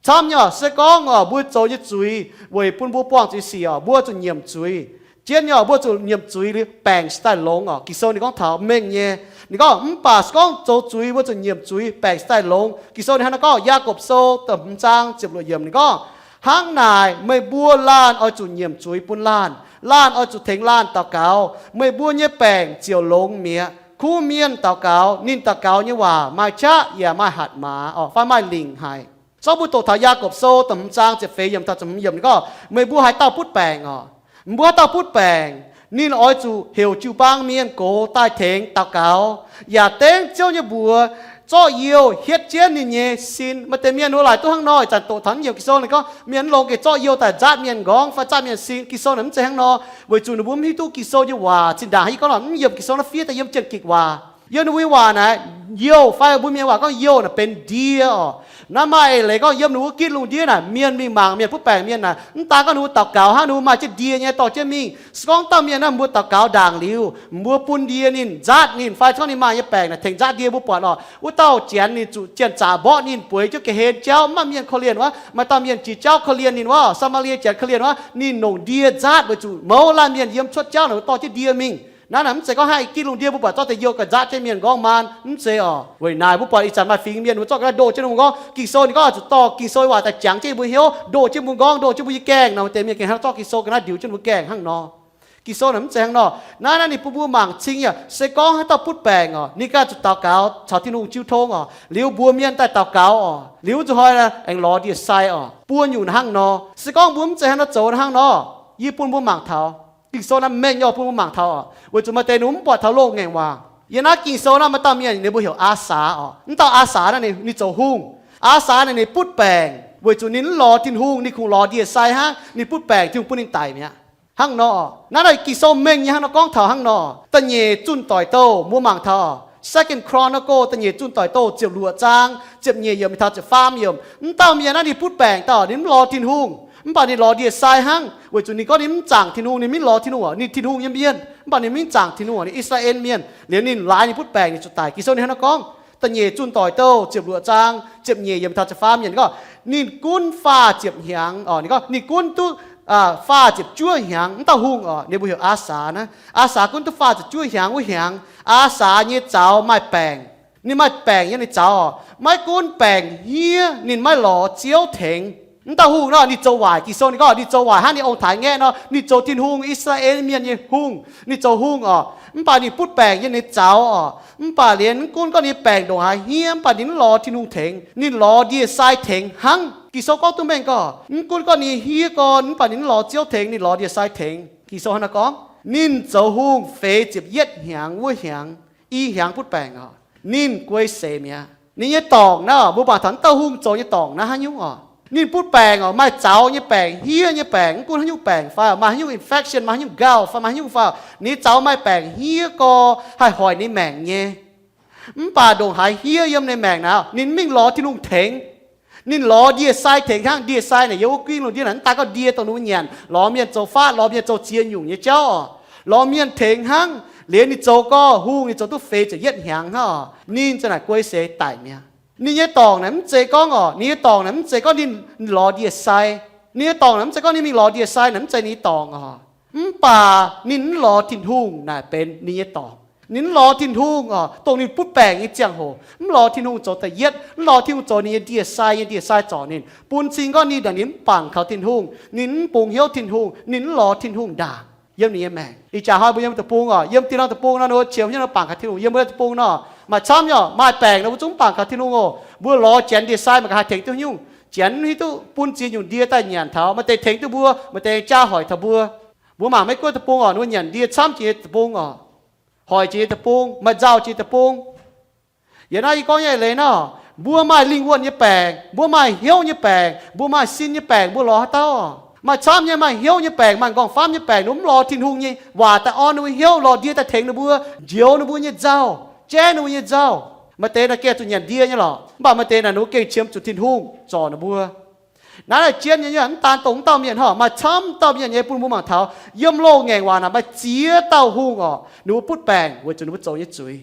Camv nyei oc, se gorngv oc mbuo zoux nyei zuiz weic bun mbuo buangh zuiz sic oc, mbuo zuqc nyiemc zuiz. Jienv nyei oc, mbuo zuqc nyiemc zuiz liuz baengc se daaih longx oc. Ging-Sou ninh gorngv taux mengh nyei. Ninh gorngv, Mv baac se gorngv zoux zuiz mbuo zuqc nyiemc zuiz, baengc se daaih longx. Ging-Sou ninh hnangv naaiv gorngv, Yaagorpc Sou da'hmz zaang ziepc luoqc yiemc ninh gorngv, Hnangv naaic meih mbuo laanh oix zuqc nyiemc zuiz bun laanh. Laanh oix zuqc tengx laanh daux gaux, meih mbuo nyei baengc ziouc longx mi'aqv. Kuv mienh daux gaux, ninh daux gaux nyei waac maaih qaqv yaac maaih hatc maaz oc, fai maaih lingc haic. Se gorngv mbuo doqc taux Yaagorpc Sou da'hmz zaang ziepc feix yiemc taux ziepc hmz yiemc ninh gorngv, Meih mbuo haaix dauh butv baengc oc, mbuo haaix dauh butv baengc, ninh oix zuqc heuc jiu-baang mienh gox daaih tengx daux gaux, yaac dengv Ziouv nyei mbuox zorqv youh hietv jienv ninh nyei sin. Maaih deix mienh wuov laaic duqv hnangv nor, ih zanc doqc taux naaiv yiemc Ging-Sou ninh gorngv mienh mv longx gengh zorqv youh daaih nzaatv mienh m'nqorngv fai nzaatv mienh sin. Ging-Sou naaic mv zeiz hnangv nor, weic zuqc ninh mbuo mv hiuv duqv Ging-Sou nyei waac. Zinh ndaangc yie gorngv nor, mv yiem Ging-Sou naaiv fiev daaih yiem Janx-Gikc waac. Yiem ninh mbuo nyei waac naaic, youh fai mbuo Mienh waac gorngv youh naaic benx ndie oc. Naaiv maaih eix leiz gorngv yiem ninh mbuo gitv lungh ndiev naaic, mienh mingh mangc mienh butv baengc mienh naaic, mv daan gorngv ninh mbuo daux gaux hnangv, ninh mbuo maaih jienv ndie nyei dorh jienv mingh. Se gorngv dauh mienh naaiv mbuo daux gaux ndaangc liuz, mbuo bun ndie ninh, nzaatv ninh, fai se gorngv ninh maaih nyei baengc naaic tengx nzaatv ndie, mbuo buatc oc, wuov dauh Janx ninh zuqc janx-zaqc mborqv ninh bueix jienv ga'hlen jauv, mv maaih mienh korv-lienh wuov, maaih dauh mienh jiex jauv korv-lienh ninh wuov, Saa^maa^lie Janx korv-lienh wuov, ninh longc ndie nzaatv weic zuqc mouz laanh mienh yiem cuotv jauv naaic mbuo dorh jienv ndie mingh. Naaiv naaic mv zeiz gorngv hnangv i gitv lungh ndiev mbuo buatc zorqv deix youh ga'nzaatv jienv mienh m'nqorngv maan, mv zeiz oc. Weic naaic mbuo buatc ih zanc maaih fingx mienh mbuo zorqv ga'naaiv ndoh jienv mienh m'nqorngv. Ging-Sou ninh gorngv zuqc dorh Ging-Sou nyei waac daaih jangx jienv mbuo hnyouv, ndoh jienv mbuo m'nqorngv, ndoh jienv mbuo nyei gaengh nor. Maaih deix mienh gengh hnangv zorqv Ging-Sou ga'naaiv ndiux jienv mbuo gaengh hnangv nor. Ging-Sou naaic mv zeiz hnangv nor. Naaiv naaiv ninh bun mbuo mangc cing yaac se gorngv haaix dauh butv baengc oc, ninh ganh zuqc daux gaux caux Tin-Hungh jiu tong oc, liuz mbuox mienh daaih daux gaux oc, liuz nzuqc hnoi aengx lorz ndie-sai oc. Buo nyungc hnangv nor. Se gorngv mbuo mv zeiz hnangv nor zoux hnangv nor, yie bun mbuo mangc taux, Ging-Sou naaiv mengh nyei bun mbuo mangc taux oc, weic zuqc maaih deix ninh mv buatc taux loz-ngaengc waac. Yiem naaiv Ging-Sou naaiv maaih dauh mienh ninh mbuo heuc Aa^saa oc. Mv dauh Aa^saa naaiv ninh, ninh zoux hungh. Aa^saa naaic ninh butv baengc weic zuqc ninh mv lorz Tin-Hungh, ninh kungx lorz ndie-sai hnangv. Ninh butv baengc Tin-Hungh bun ninh daic mi'aqv. Hnangv nor, naaiv naaic Ging-Sou mengh nyei hnangv nor gorngv taux hnangv nor. Da'nyeic zunh doic douh mbuo mangc taux Second Chronicle da'nyeic zunh doic douh ziepc luoqc zaang ziepc nyeic yiemc mingh taux ziepc faam yiemc. Mv dauh mienh naaiv ninh butv baengc dauh, ninh mv lorz Tin-Hungh. Mv baac ninh lorz ndie-sai hnangv, weic zuqc ninh gorngv ninh mv zaangc Tin-Hungh, ninh mv lorz Tin-Hungh orqc, ninh Tin-Hungh nyei mienh. Mv baac ninh mv zaangc Tin-Hungh orqc, ninh I^saa^laa^en Mienh. Liuz ninh laaix ninh butv baengc, ninh zuqc daic. Ging-Sou ninh hnangv naaiv gorngv, Da'nyeic Zunh Doic Douh ziepc luoqc zaang ziepc nyeic yiemc taux ziepc faam yiemc gorngv, ninh gunv faah ziepc hnyangx orqc, ninh gorngv ninh gunv duqv faah ziepc juov hnyangx. Mv dauh hungh orqc, ninh mbuo heuc Aa^saa naaiv. Aa^saa gunv duqv faah ziepc juov hnyangx wuov hnyangx, Aa^saa nyei zaux maaih baengc. Ninh maaih baengc yiem ninh zaux orqc. Maiv gunv baengc hniev, ninh maiv lorz Ziouv tengx. Mv dauh hungh nor, ninh zoux waaic. Ging-Sou ninh gorngv ninh zoux waaic hnangv, ninh ong-taaix ngaeqv nor, ninh zoux Tin-Hungh, I^saa^laa^en Mienh nyei hungh, ninh zoux hungh orqc. Mv baac ninh butv baengc yiem ninh zaux orqc. Mv baac liuz mv gunv gorngv ninh baengc ndongc haaix hniev, mv baac ninh mv lorz Tin-Hungh tengx, ninh lorz ndie-sai tengx hnangv. Ging-Sou gorngv duqv mengh gorngv, mv gunv gorngv ninh hniev gorn, mv baac ninh mv lorz Ziouv tengx, ninh lorz ndie-sai tengx. Ging-Sou hnangv naaiv gorngv, ninh zoux hungh feix ziepc yietv hnyangx wuov hnyangx, i hnyangx butv baengc orqc, ninh guei seix mi'aqv. Ninh nyei dorngc naaiv, mbuo mangc taux mv dauh hungh zoux nyei dorngc naaiv haaix nyungc orqc? Ninh butv baengc orqc, maaih zaux nyei baengc, hniev nyei baengc, mv gunv haaix nyungc baengc fai maaih haaix nyungc infection, maaih haaix nyungc nqaauh fai maaih haaix nyungc fai, ninh zaux maaih baengc hniev gorn haih hoic ninh maengc nyei. Mv baac ndongc haaix hniev yiem ninh maengc naaic, ninh mv mingh lorz Tin-Hungh tengx. Ninh lorz ndie-sai tengx hnangv. Ndie-sai naaic yiem wuov guingv lungh ndiev naaic, mv daaih gorngv ndie dongh ninh mbuo nyanc, lorz mienh zoux fatv, lorz mienh zoux ziex nyungc nyei jauv orqc, lorz mienh tengx hnangv. Liuz ninh zoux gorx hungh, ninh zoux duqv feix ziepc yietv hnyangx hnangv orqc, ninh za'naaic guei seix daic mi'aqv. Ninh nyei dorngc naaic mv zeiz gorngv orqc, ninh nyei dorngc naaic mv zeiz gorngv ninh lorz ndie-sai. Ninh nyei dorngc naaic mv zeiz gorngv ninh mingh lorz ndie-sai naaic, mv zeiz ninh nyei dorngc orqc. Mv baac ninh mv lorz Tin-Hungh naaic benx ninh nyei dorngc. Ninh mv lorz Tin-Hungh orqc, dongh ninh butv baengc nyei ziangh hoc, mv lorz Tin-Hungh zoux da'yietv, mv lorz Tin-Hungh zoux ninh nyei ndie-sai nyei ndie-sai zorc ninh, bun cing gorngv ninh naaic ninh mv bangc kaux Tin-Hungh, ninh mv bungx hnyouv Tin-Hungh, ninh mv lorz Tin-Hungh ndaangc yiem ninh nyei maengc. Ih jaax hnoi mbuo yiem deic-bung orqc, yiem dieh norm deic-bung nor, ninh mbuo qiemx hnyouv nor bangc kaux Tin-Hungh. Yiem mbuo deic-bung nor, maaih camv nyei orqc, maaih baengc nor mbuo zungv mv bangc kaux Tin-Hungh oc. Mbuo lorz janx ndie-sai mangc gaax haih tengx duqv haaix nyungc. Janx mv hiuv duqv bun ziex nyungc ndie daaih nyanc taux, maaih deix tengx duqv mbuo, maaih deix jaa hoic taux mbuo. Mbuo mangc Meiv Guoqv deic-bung orqc, ninh mbuo nyanc ndie camv jiex nyei deic-bung orqc, hoic jiex nyei deic-bung, maaih nzauh jiex deic-bung. Yiem naaiv yie gorngv nyei leiz nor, mbuo maaih lingh wuonh nyei baengc, mbuo maaih hnyouv nyei baengc, mbuo maaih sin nyei baengc, mbuo lorz haaix dauh? Maaih camv nyei maaih hnyouv nyei baengc, maaih m'nqorngv famv nyei baengc, ninh mbuo mv lorz Tin-Hungh nyei waac daaih orn ninh mbuo hnyouv, lorz ndie daaih tengx ninh mbuo, njoux ninh mbuo nyei nzauh, jaiv ninh mbuo nyei nzauh. Maaih deix naaic gengh zuqc nyanc ndie nyei lorqc, mv baac maaih deix naaic ninh mbuo gengh qiemx zuqc Tin-Hungh zorc ninh mbuo. Naaiv naaic jienv nyei, mv daan dongh mv dauh mienh hnangv, maaih camv dauh mienh nyei. Bun mbuo mangc taux yiem loz-ngaengc waac naaic maaih ziex dauh hungh orqc, ninh mbuo butv baengc weic zuqc ninh mbuo zoux nyei zuiz.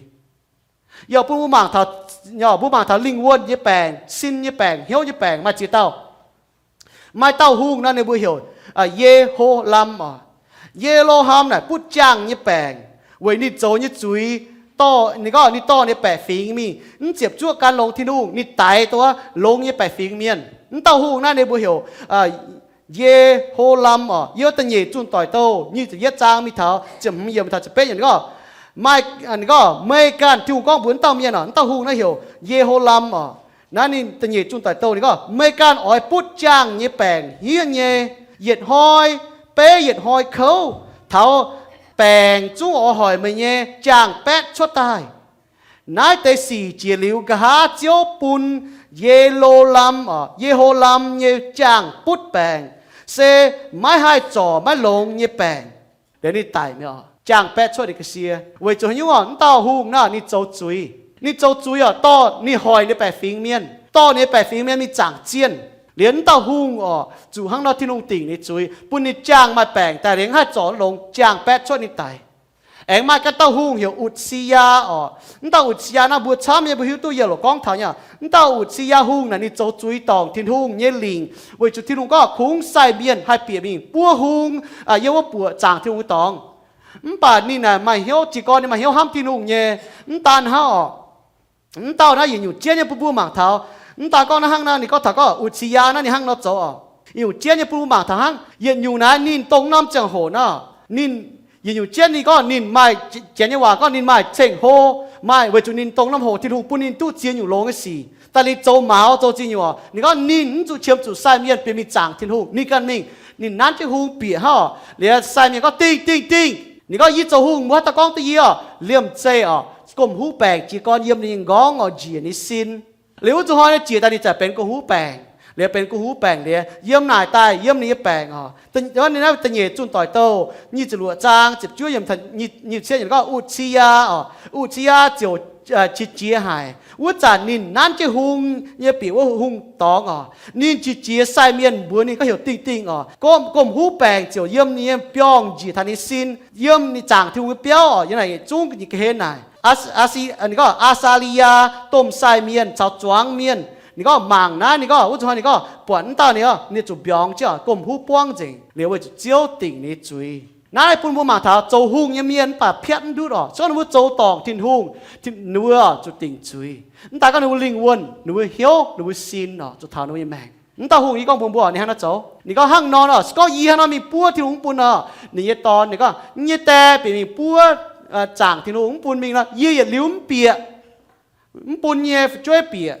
Yaac bun mbuo mangc taux, mbuo mangc taux lingh wuonh nyei baengc, sin nyei baengc, hnyouv nyei baengc maaih ziex dauh. Maaih dauh hungh nor ninh mbuo heuc Ye^ho^lam orqc. Ye^lo^ham naaic butv jaangh nyei baengc weic ninh zoux nyei zuiz. Dorh ninh gorngv ninh dorh ninh baeqc fingx mingh, mv ziepc zuoqv gan longx Tin-Hungh, ninh daix dongh wuov longx nyei baeqc fingx mienh. Mv dauh hungh naaiv ninh mbuo heuc Ye^ho^lam orqc. Yiem da'nyeic Zunh Doic Douh nyic ziepc yietv zaang mingh taux ziepc hmz yiemc taux ziepc betv yiemc ninh gorngv, maaih, ninh gorngv meih ganh, Tin-Hungh gorngv mbuox mv dauh mienh orqc, mv dauh hungh naaiv heuc Ye^ho^lam orqc. Naaiv ninh da'nyeic Zunh Doic Douh ninh gorngv, meih ganh oix butv jaangh nyei baengc hniev nyei, yietc hnoi beiv yietc hnoi kouv, taux baengc zungv oix hoic meih nyei jaangh baetv cuotv daaih. Naaiv deix sic jiex liuz, nqa'haav Ziouv bun Ye^lo^lam orqc, Ye^ho^lam nyei jaangh butv baengc, se maiv haih zorc maiv longx nyei baengc. Liuz ninh daic mi'aqv, jaangh baetv cuotv ninh ga'sie. Weic zuqc haaix nyungc orqc? Mv dauh hungh naaiv ninh zoux zuiz. Ninh zoux zuiz orqc, dorh ninh hoic ninh baeqc fingx mienh, dorh ninh baeqc fingx mienh mingh zaangc zienh. Liuz mv dauh hungh orqc, zuqc hnangv nor Tin-Hungh dingc ninh zuiz, bun ninh jaangh maaih baengc daaih, liuz mv haih zorc longx, jaangh baetv cuotv ninh daic. Aengx maaih ganh dauh hungh heuc Utc^si^yaa orqc. Mv dauh Utc^si^yaa naaiv mbuo camv nyei mbuo hiuv duqv, yie loc gorngv taux nyei. Mv dauh Utc^si^yaa hungh naaic ninh zoux zuiz dorngc Tin-Hungh nyei lingc, weic zuqc Tin-Hungh gorngv kungx sai mienh haih bieqc mingh buov hung yiem wuov buoqc zaangc Tin-Hungh nyei dorngx. Mv baac ninh naaic maaih hnyouv, jiez gorn ninh maaih hnyouv hnamv Tin-Hungh nyei. Mv daan hnangv orqc, mv dauh naaiv yietc nyungc jienv nyei bun mbuo mangc taux. Mv daan gorngv naaiv hnangv naaiv, ninh gorngv taux gorngv Utc^si^yaa naaiv ninh hnangv nor zoux orqc. Yietc nyungc jienv nyei bun mbuo mangc taux hnangv. Yietc nyungc naaic ninh dongh norm ziangh hoc naaiv, ninh yietc nyungc jienv ninh gorngv ninh maaih, janx nyei waac gorngv ninh maaih ceng-hlo, maaih weic zuqc ninh dongh norm hoc Tin-Hungh bun ninh duqv ziex nyungc longx nyei sic, daaih ninh zoux maux zoux ziex nyungc orqc. Ninh gorngv ninh mv zuqc qiemx zuqc sai mienh bieqc mingh zaangc Tin-Hungh. Ninh ganh mingh, ninh nanv jienv hung bieqc hnangv orqc. Liuz sai mienh gorngv, dingh, dingh, dingh. Ninh gorngv, yie zoux hungh, mbuo haaix dauh gorngv duqv yie orqc? Liemh zeih orqc, gomh huv baengc jiez gorn yiem ninh nyei nqorngv orqc, njiec ninh sin. Liuz wuov zuqc hnoi ninh jiex daaih ninh za'gengh benx gomh huv baengc. Liuz benx gomh huv baengc liuz, yiem naaic daaih yiem ninh nyei baengc orqc. Ninh naaiv da'nyeic Zunh Doic Douh nyic ziepc luoqc zaang ziepc juov yiemc, nyic ziepc cietv yiemc gorngv Utc^si^yaa orqc, Utc^si^yaa ziouc qiex jiez haic. Wuov zanc ninh nanv jienv hung nyei bieqc wuov hungh dorngx oc. Ninh qiex jiez sai mienh mbuox ninh gorngv heuc Dingh Dingh oc, gomh huv baengc ziouc yiem ninh nyei biorngh njiec taux ninh sin, yiem ninh zaangc Tin-Hungh nyei biauv oc. Yiem naaic yietc zungv ninh ga'hlen naaic. Aa^si, ninh gorngv Aa^saa^li^yaa domh sai mienh caux zuangx mienh, ninh gorngv mangc naaiv, ninh gorngv wuov zuqc hnoi ninh gorngv buatc wuov dauh ninh, ninh zuqc mbiorngz jienv oc, gomh huv buangv nzengc liuz weic zuqc Ziouv dingc ninh nyei zuiz. Naaiv bun mbuo mangc taux zoux hungh nyei mienh mv baac piatv mv ndutv oc. Se gorngv ninh mbuo zoux dorngc Tin-Hungh, ninh mbuo zuqc dingc zuiz. Mv daaih gorngv ninh mbuo lingh wuonh, ninh mbuo hnyouv, ninh mbuo sin oc, zuqc taux ninh mbuo nyei maengc. Mv dauh hungh yie gorngv mbuox mbuo, ninh hnangv naaiv zoux. Ninh gorngv hnangv nor nor, se gorngv yie hnangv nor mingh buov Tin-Hungh mv bun nor, ninh nyei dorn, ninh gorngv, nyei die bieqc mingh buov zaangc Tin-Hungh mv bun mingh nor, yie yietc liuz mv bieqc, mv bun nyei fu'jueiv bieqc.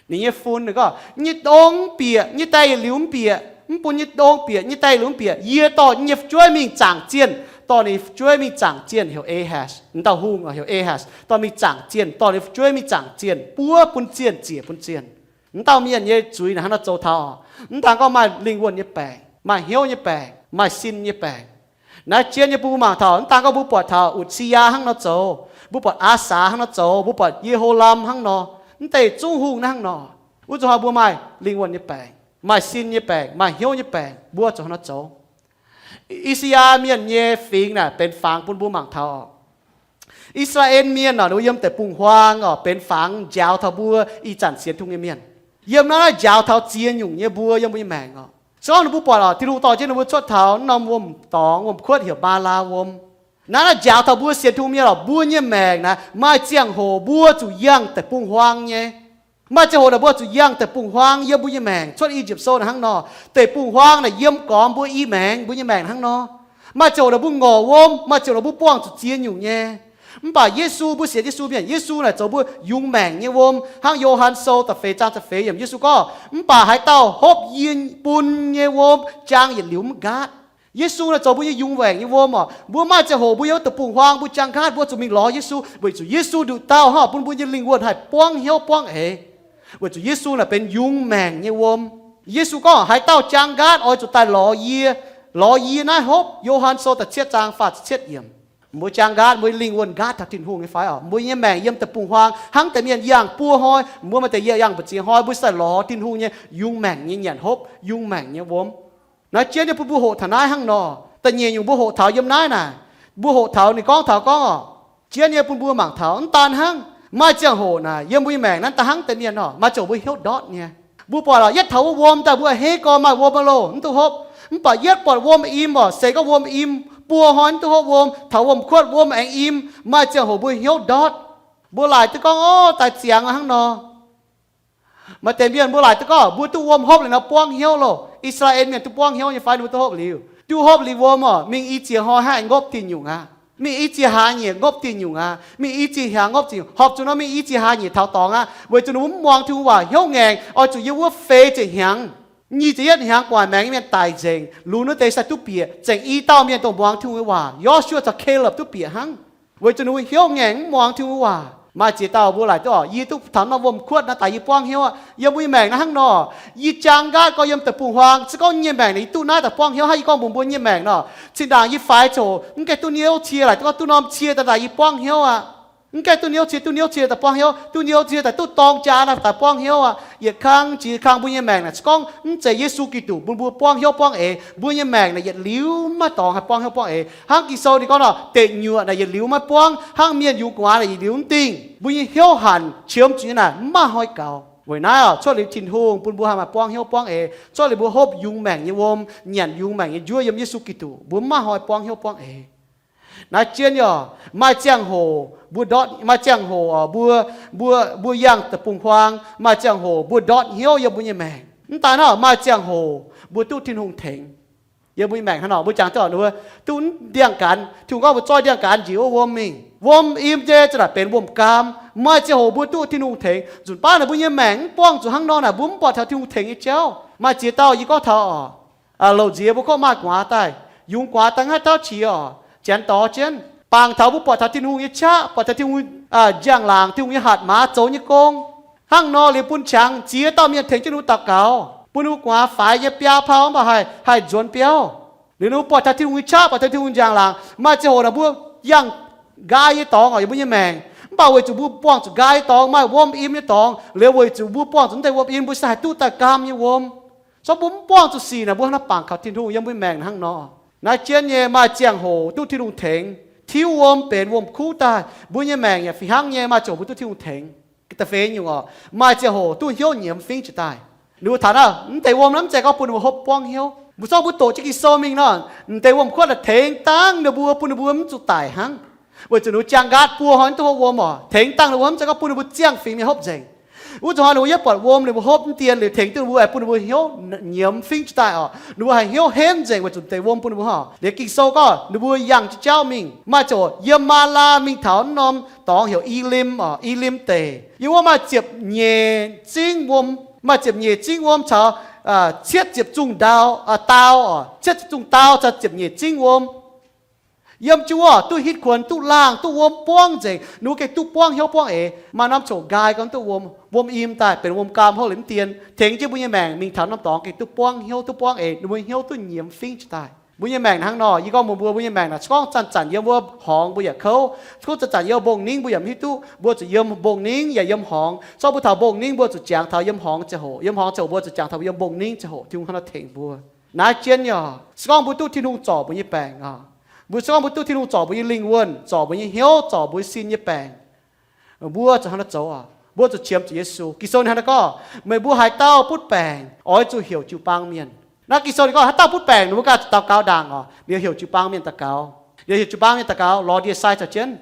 Ninh nyei fun, ninh gorngv, nyei dong bieqc, nyei die yietc liuz mv bieqc, mv bun nyei dong bieqc, nyei die yietc liuz mv bieqc. Yie dorh nyei fu'jueiv mingh zaangc zienh, dorh ninh nyei fu'jueiv mingh zaangc zienh, heuc Ahaz. Mv dauh hungh heuc Ahaz, dorh mingh zaangc zienh, dorh ninh nyei fu'jueiv mingh zaangc zienh, buov bun zienh, ziec bun zienh. Mv dauh mienh nyei zuiz naaic hnangv nor zoux taux oc. Mv daan gorngv maaih lingh wuonh nyei baengc, maaih hnyouv nyei baengc, maaih sin nyei baengc. Naaiv zien nyei bun mbuo mangc taux, mv daan gorngv mbuo buatc taux Utc^si^yaa hnangv nor zoux, mbuo buatc Aasaa hnangv nor zoux, mbuo buatc Ye^ho^lam hnangv nor, mv deix zungv hungh hnangv nor. Wuov zuqc hnoi mbuo maaih lingh wuonh nyei baengc, maaih sin nyei baengc, maaih hnyouv nyei baengc, mbuo zuqc hnangv nor zoux. I^saa^yaa Mienh nyei fingx naaic benx fangx bun mbuo mangc taux oc. I^saa^laa^en Mienh oc, ninh mbuo yiem deic-bung-huaang oc, benx fangx njaaux taux mbuo ih zanc sienx Tin-Hungh nyei mienh. Yiem naaiv njaaux taux ziex nyungc nyei mbuo yiem mbuo nyei maengc oc. Se gorngv ninh mbuo buatc oc, Tin-Hungh dorh jienv ninh mbuo cuotv taux norm wuom dorngx, wuom-kuotv heuc Maalaa Wuom. Naaiv naaiv njaaux taux mbuo sienx Tin-Hungh mienh oc, mbuo nyei maengc naaiv maaih ziangh hoc mbuo zuqc yangh deic-bung-huaang nyei. Maaih ziangh hoc naaic mbuo zuqc yangh deic-bung-huaang yiem mbuo nyei maengc. Cuotv I^yipv Sou naaic hnangv nor, deic-bung-huaang naaic yiem gormx mbuo i maengx, mbuo nyei maengc hnangv nor. Maaih ziangh hoc naaic mbuo ngorc wuom, maaih ziangh hoc naaic mbuo buangh zuqc ziex nyungc nyei. Mv baac Yesu, mbuo sienx Yesu mienh, Yesu naaic zoux mbuo yungz maengc nyei wuom. Hnangv Yo^han Sou da'feix zaang da'feix yiemc Yesu gorngv, mv baac haaix dauh hopv yie bun nyei wuom jaang yietc liuz mv nqaatv. Yesu naaic zoux mbuo nyei yungz maengc nyei wuom oc. Mbuo maaih ziangh hoc mbuo yiem wuov deic-bung-huaang mbuo jaang nqaatv, mbuo zuqc mingh lorz Yesu, weic zuqc Yesu nduqc dauh hnangv bun mbuo nyei lingh wuonh haih buangv hnyouv buangv eix. Weic zuqc Yesu naaic benx yungz maengc nyei wuom. Yesu gorngv, haaix dauh jaang nqaatv oix zuqc daaih lorz yie, lorz yie naaiv hopv. Yo^han Sou da'cietv zaang faah ziepc cietv yiemc. Mbuo jaang nqaatv, mbuo lingh wuonh nqaatv taux Tin-Hungh nyei fai oc? Mbuo nyei maengc yiem deic-bung-huaang hnangv deix mienh yangh buo hnoi, mbuo maaih deix yangh mbu'ziex hnoi, mbuo daaih lorz Tin-Hungh nyei yungz maengc nyei nyanc hopv, yungz maengc nyei wuom. Naaiv jienv nyei bun mbuo hoqc taux naaiv hnangv nor. Da'nyeic nyungc mbuo hoqc taux yiem naaiv naaic, mbuo hoqc taux ninh gorngv taux gorngv oc, jienv nyei bun mbuo mangc taux mv daan hnangv. Maaih ziangh hoc naaic yiem mbuo nyei maengc naaiv da'hnangv deix mienh oc, maaih ziangh hoc mbuo hnyouv ndortv nyei. Mbuo buatc oc, yietv taux wuov wuom daaih mbuo a'hneiv gorn maaih wuom aqv loh, mv duqv hopv. Mv baac yietv buatc wuom im oc, se gorngv wuom im buo hnoi mv duqv hopv wuom, taux wuom-kuotv wuom aengx im, maaih ziangh hoc mbuo hnyouv ndortv. Mbuo laaic duqv gorngv, ov, daaih ziangx hnangv nor. Maaih deix mienh mbuo laaic duqv gorngv mbuo duqv wuom hopv liuz nor buangv hnyouv loh. I^saa^laa^en Mienh duqv buangv hnyouv nyei fai? Ninh mbuo duqv hopv liuz, duqv hopv liuz wuom oc, mingh i ziex hnoi hnangv aengx ngopv diuh nyungc aqv. Mingh i ziex hlaax nyeic ngopv diuh nyungc aqv. Mingh i ziex hnyangx ngopv diuh nyungc, horpc zuqc nor mingh i ziex hlaax nyeic taux dorngx aqv, weic zuqc ninh mbuo mv muangx Tin-Hungh waac, hnyouv ngaengc, oix zuqc yiem wuov feix ziepc hnyangx, nyic ziepc yietv hnyangx gu'nguaaic maengx nyei mienh daic nzengc, lunx wuov deix sai duqv bieqc, zengc i dauh mienh dongh muangx Tin-Hungh nyei waac, Yo^su^waa caux Kalopv duqv bieqc hnangv. Weic zuqc ninh mbuo hnyouv ngaengc mv muangx Tin-Hungh waac. Maaih ziex dauh mbuo laaic duqv oc, yie duqv taux norm wuom-kuotv naaiv daaih yie buangv hnyouv aqv. Yiem mbuo nyei maengc naaiv hnangv nor, yie jaang nqaatv gorngv yiem deic-bung-huaang, se gorngv nyei maengc naaic yie duqv naaiv daaih buangv hnyouv hnangv. Yie gorngv mbuox mbuo nyei maengc nor, zinh ndaangc yie faix ziangh hoc mv gaengh duqv niouv cie, laaic duqv gorngv duqv norm cie daaih daaih yie buangv hnyouv aqv. Mv gaengh duqv niouv cie, duqv niouv cie daaih buangv hnyouv, duqv niouv cie daaih duqv dorng jaa naaiv daaih buangv hnyouv aqv. Yietc kang jiex kang mbuo nyei maengc naaic, se gorngv mv zeiz Yesu Giduc bun mbuo buangv hnyouv buangv eix, mbuo nyei maengc naaic yietc liuz maiv dorngx haih buangv hnyouv buangv eix. Hnangv Ging-Sou ninh gorngv nor, deic nyuoqc naaic yietc liuz maiv buangv, hnangv mienh yungz gu'nguaaz naaic yietc liuz mv dingh. Mbuo nyei hnyouv hanc qiemx zuqc nyei naaic mv maaih hnoi gaux. Weic naaiv oc, cuotv liuz Tin-Hungh bun mbuo haih maaih buangv hnyouv buangv eix, cuotv liuz mbuo hopv yungz maengc nyei wuom, nyanc yungz maengc nyei njuov yiem Yesu Giduc, mbuo mv maaih hnoi buangv hnyouv buangv eix. Naaiv jienv nyei oc, maaih ziangh hoc mbuo ndortv, maaih ziangh hoc oc, mbuo, mbuo, mbuo yangh deic-bung-huaang, maaih ziangh hoc mbuo ndortv hnyouv yiem mbuo nyei maengc. Mv daan naaiv, maaih ziangh hoc mbuo duqv Tin-Hungh tengx. Yiem mbuo nyei maengc hnangv nor, mbuo jangx duqv oc, duqv ndiangx-gaanx, Tin-Hungh gorngv mbuo zoih ndiangx-gaanx njiec wuov wuom mingh. Wuom im nyei za'gengh benx wuom gaam. Maaih ziangh hoc mbuo duqv Tin-Hungh tengx. Nzunc baav naaic mbuo nyei maengc mv buangh zuqc hnangv nor naaic, mbuo mv buatc taux Tin-Hungh tengx nyei jauv. Maaih ziex dauh yie gorngv taux oc, louc nziex mbuo kov maaih gu'nguaaz daaih, yungz gu'nguaaz daaih haaix dauh qiex oc, janx dorh jienv. Bangc taux mbuo buatc taux Tin-Hungh nyei qaqv, buatc taux Tin-Hungh njang-laangc, Tin-Hungh nyei hatc maaz zoux nyei gong. Hnangv nor liuz bun qangx ziex dauh mienh tengx jienv ninh mbuo daux gaux, bun ninh mbuo gu'nguaaz faix nyei biaa pau mv baac haih, haih nzuonx biauv. Liuz ninh mbuo buatc taux Tin-Hungh nyei qaqv, buatc taux Tin-Hungh njang-laangc, maaih ziangh hoc naaic mbuo yangh nqaai nyei dorngx oc, yiem mbuo nyei maengc, mv baac weic zuqc mbuo buangh zuqc nqaai nyei dorngx, maaih wuom im nyei dorngx, liuz weic zuqc mbuo buangh zuqc mv deix wuom im, mbuo se haih duqv daaih gaam nyei wuom. Se gorngv mbuo mv buangh zuqc sic naaic, mbuo hnangv naaiv bangc kaux Tin-Hungh yiem mbuo maengc hnangv nor. Naaiv jienv nyei maaih ziangh hoc duqv Tin-Hungh tengx, tiuv wuom benx wuom-kuv daaih, mbuo nyei maengc yaac fih hnangv nyei maaih ziangh hoc mbuo duqv Tin-Hungh tengx. Da'feix nyungc oc, maaih ziangh hoc duqv hnyouv nyiemz fingv jiez daaih. Ninh mbuo taux naaiv, mv deix wuom naaiv mv zeiz gorngv bun ninh mbuo hopv buangv hnyouv. Mbuo zorqv mbuo doqc jienv Ging-Sou mingh nor, mv deix wuom-kuotv daaih tengx dangv ninh mbuo, bun ninh mbuo mv zuqc daic hnangv. Weic zuqc ninh mbuo jaang nqaatv buo hnoi mv duqv hopv wuom oc, tengx dangv ninh mbuo mv zeiz gorngv bun ninh mbuo ziangh fingx mienh hopv nzengc. Wuov zuqc hnoi ninh mbuo yaac buatc wuom ninh mbuo hopv mv dien liuz tengx duqv ninh mbuo aengx bun ninh mbuo hnyouv nyiemz fingv jiez daaih oc. Ninh mbuo haih hnyouv henv nzengc weic zuqc deix wuom bun ninh mbuo oc. Liuz Ging-Sou gorngv ninh mbuo yangh jienv jauv mingh, maaih ziangh hoc yiem Maalaa mingh taux wuov norm dorngx heuc Elim oc, Elim deic. Yiem wuov maaih ziepc nyeic zingv wuom, maaih ziepc nyeic zingv wuom caux cietv ziepc zungh ndau, dau oc, cietv ziepc zungh dau caux ziepc nyeic zingv wuom. Yiem jienv wuov duqv hitv kuonx, duqv laangh, duqv wuom buangv nzengc, ninh mbuo gengh duqv buangv hnyouv buangv eix. Maaih norm ziangh hoc nqaai gorngv duqv wuom, wuom im daaih benx wuom gaam houv liuz mv dien, tengx jienv mbuo nyei maengc mingh taux norm dorngx gengh duqv buangv hnyouv, duqv buangv eix, ninh mbuo hnyouv duqv nyiemz fingv jiez daaih. Mbuo nyei maengc hnangv nor, yie gorngv mbuox mbuo, mbuo nyei maengc naaic, se gorngv zanc-zanc yiem wuov horngz mbuo yaac kouv, se gorngv zanc-zanc yiem mbong-ningv mbuo yaac mv hiuv duqv, mbuo zuqc yiem mbong-ningv yaac yiem horngz. Se gorngv mbuo taux mbong-ningv mbuo zuqc jangx taux yiem horngz ziangh hoc, yiem horngz ziangh hoc mbuo zuqc jangx taux yiem mbong-ningv ziangh hoc. Tin-Hungh hnangv nor tengx mbuo. Naaiv jienv nyei oc, se gorngv mbuo duqv Tin-Hungh zorc mbuo nyei baengc oc, mbuo se gorngv mbuo duqv Tin-Hungh zorc mbuo nyei lingh wuonh, zorc mbuo nyei hnyouv, zorc mbuo sin nyei baengc, mbuo zuqc hnangv nor zoux oc. Mbuo zuqc qiemx zuqc Yesu. Ging-Sou ninh hnangv nor gorngv, meih mbuo haaix dauh butv baengc oix zuqc heuc jiu-baang mienh. Naaiv Ging-Sou ninh gorngv haaix dauh butv baengc ninh mbuo ganh zuqc daux gaux ndaangc oc, liuz heuc jiu-baang mienh daux gaux, liuz heuc jiu-baang mienh daux gaux lorz ndie-sai caux jienv.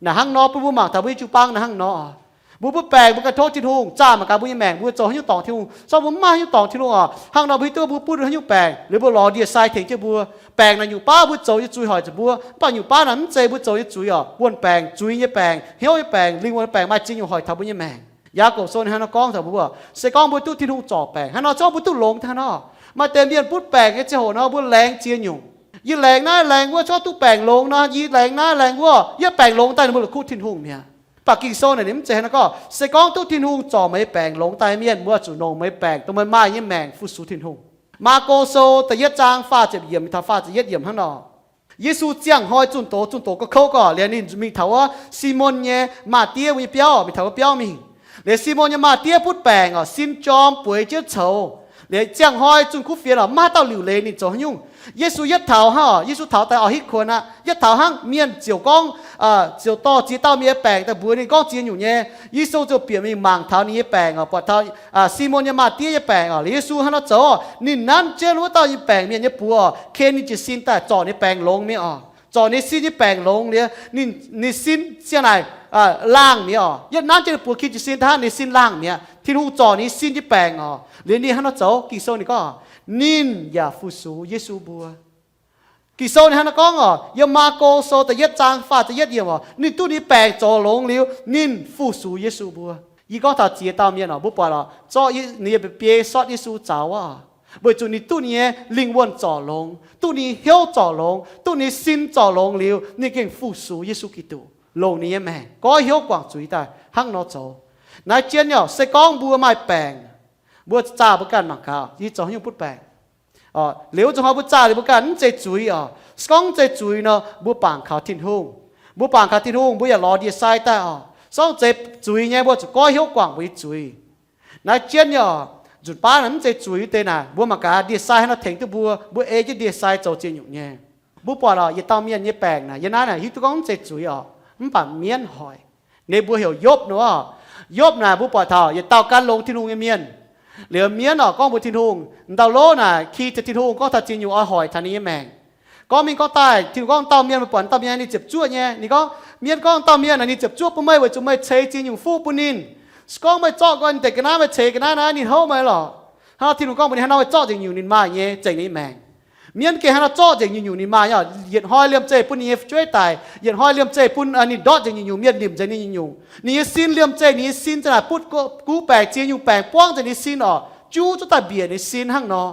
Naaic hnangv nor bun mbuo mangc taux mbuo nyei jiu-baang naaiv hnangv nor oc. Mbuo butv baengc mbuo ganh tov Tin-Hungh, zaah mangc gaax mbuo nyei maengc mbuo zoux haaix nyungc dorngc Tin-Hungh. Se gorngv mbuo mv maaih haaix nyungc dorngc Tin-Hungh oc, hnangv nor mbuo hiuv duqv mbuo butv haaix nyungc baengc liuz mbuo lorz ndie-sai tengx jienv mbuo. Baengc naaic nyungc baav mbuo zoux nyei zuiz hoic zuqc mbuo, mv baac nyungc baav naaic mv zeiz mbuo zoux nyei zuiz oc. Wuonh baengc, zuiz nyei baengc, hnyouv nyei baengc, lingh wuonh nyei baengc maaih ziex nyungc hoic taux mbuo nyei maengc. Yaagorpc Sou ninh hnangv nor gorngv taux mbuo, se gorngv mbuo duqv Tin-Hungh zorc baengc, hnangv nor se gorngv mbuo duqv longx hnangv nor. Maaih deix mienh butv baengc nyei ziangh hoc nor mbuo laengz ziex nyungc. Yie laengz naaiv laengz wuov, se gorngv duqv baengc longx nor, yie laengz naaiv laengz wuov, yie baengc longx daaih ninh mbuo la'kuqv Tin-Hungh mi'aqv. Mv baac Ging-Sou naaic ninh mv zeiz hnangv nor gorngv, se gorngv duqv Tin-Hungh zorc meih nyei baengc longx daaih mienh, mbuo zuqc longc meih nyei baengc dongh meih maaih nyei maengc fu-sux Tin-Hungh. Maako Sou da'yietv zaang faah ziepc yiemc mingh taux faah ziepc yietv yiemc hnangv nor. Yesu ziangh hnoi zunh doz, zunh doz gauh kouv gorqv, liuz ninh mingh taux wuov Simon nyei maa-diev mbuo nyei biauv, mingh taux wuov biauv mingh. Liuz Simon nyei maa-diev butv baengc oc, sin jorm bueix jienv coux. Liuz ziangh hnoi zunh kuv fienx oc, maiv dauh liuc leiz ninh zoux haaix nyungc. Yesu yietv taux hnangv oc, Yesu taux daaih oix hitv kuonx aqv. Yietv taux hnangv mienh ziouc gorngv, ziouc dorh ziex dauh mienh nyei baengc daaih mbuox ninh gorngv ziex nyungc nyei. Yesu ziouc bieqc mingh mangc taux ninh nyei baengc oc, buatc taux Simon nyei maa-diev nyei baengc oc. Liuz Yesu hnangv nor zoux oc, ninh nanv jienv wuov dauh nyei baengc mienh nyei buoz oc, ken ninh jiez sin daaih zorc ninh baengc longx mi'aqv oc. Zorc ninh sin nyei baengc longx liuz, ninh, ninh sin ziang naaic laangh mi'aqv oc. Yietv nanv jienv ninh buoz ken jiez sin daaih hnangv, ninh sin laangh mi'aqv. Tin-Hungh zorc ninh sin nyei baengc oc. Liuz ninh hnangv nor zoux, Ging-Sou ninh gorngv, ninh yaac fu-sux Yesu mbuo. Ging-Sou ninh hnangv nor gorngv oc, yiem Maako Sou da'yietv zaang faah ziepc yietv yiemc oc, ninh duqv ninh nyei baengc zoux longx liuz, ninh fu-sux Yesu mbuo. Yie gorngv taux ziex dauh mienh oc, mbuo buatc oc, zorqv ninh nyei biei sortv Yesu zaux wuov oc, weic zuqc ninh duqv ninh nyei lingh wuonh zorc longx, duqv ninh nyei hnyouv zorc longx, duqv ninh nyei sin zorc longx liuz, ninh gengh fu-sux Yesu Giduc, longc ninh nyei maengc goiv hnyouv guangc zuiz daaih hnangv nor zoux. Naaiv jienv nyei oc, se gorngv mbuo maaih baengc, mbuo zaah mbuo ganh mangc gaax, yie zoux haaix nyungc butv baengc. Liuz zuqc hnoi mbuo zaah liuz mbuo ganh mv zeiz zuiz oc. Se gorngv mv zeiz zuiz nor, mbuo bangc kaux Tin-Hungh. Mbuo bangc kaux Tin-Hungh, mbuo yaac lorz ndie-sai daaih oc. Se gorngv zeiz zuiz nyei, mbuo zuqc goiv hnyouv guangc mbuo nyei zuiz. Naaiv jienv nyei oc, nzunc baav naaic mv zeiz zuiz deix naaic, mbuo mangc gaax ndie-sai hnangv nor tengx duqv mbuo, mbuo ei jienv ndie-sai zoux ziex nyungc nyei. Mbuo buatc oc, yietc dauh mienh nyei baengc naaic, yie naaiv naaic hiuv duqv gorngv mv zeiz zuiz oc, mv baac mienv hoic. Ninh mbuo heuc Yopv nor. Yopv naaic mbuo buatc taux yietc dauh gan longx Tin-Hungh nyei mienh. Liuz mienv oc gorngv mbuox Tin-Hungh, dauh lov naaic ki taux Tin-Hungh gorngv taux ziex nyungc oix hoic taux ninh nyei maengc. Gorngv mingh gorngv daaih, Tin-Hungh gorngv dauh mienh, meih buatc dauh mienh ninh ziepc zuoqv nyei. Ninh gorngv, mienv gorngv dauh mienh naaic ninh ziepc zuoqv bun meih weic zuqc meih ceix ziex nyungc fuqv bun ninh. Se gorngv meih zorqv nqoi deix ga'naaiv, meih ceix ga'naaiv naaiv, ninh houv meih lorqc. Hnangv nor Tin-Hungh gorngv mbuox ninh, hnangv nor meih zorqv nzengc nyungc-nyungc ninh maaih nyei, zengc ninh nyei maengc. Mienv gengh hnangv nor zorqv nzengc nyungc-nyungc ninh maaih nyei, yietc hnoi liemh zeih bun ninh nyei fu'jueiv daic, yietc hnoi liemh zeih bun ninh ndortv nzengc nyungc-nyungc, mienh nimc nzengc ninh nyungc-nyungc. Ninh nyei sin liemh zeih, ninh nyei sin za'naaic butv guv baengc, ziex nyungc baengc buangv nzengc ninh sin oc, juv zuqc daaih mbiec ninh sin hnangv nor.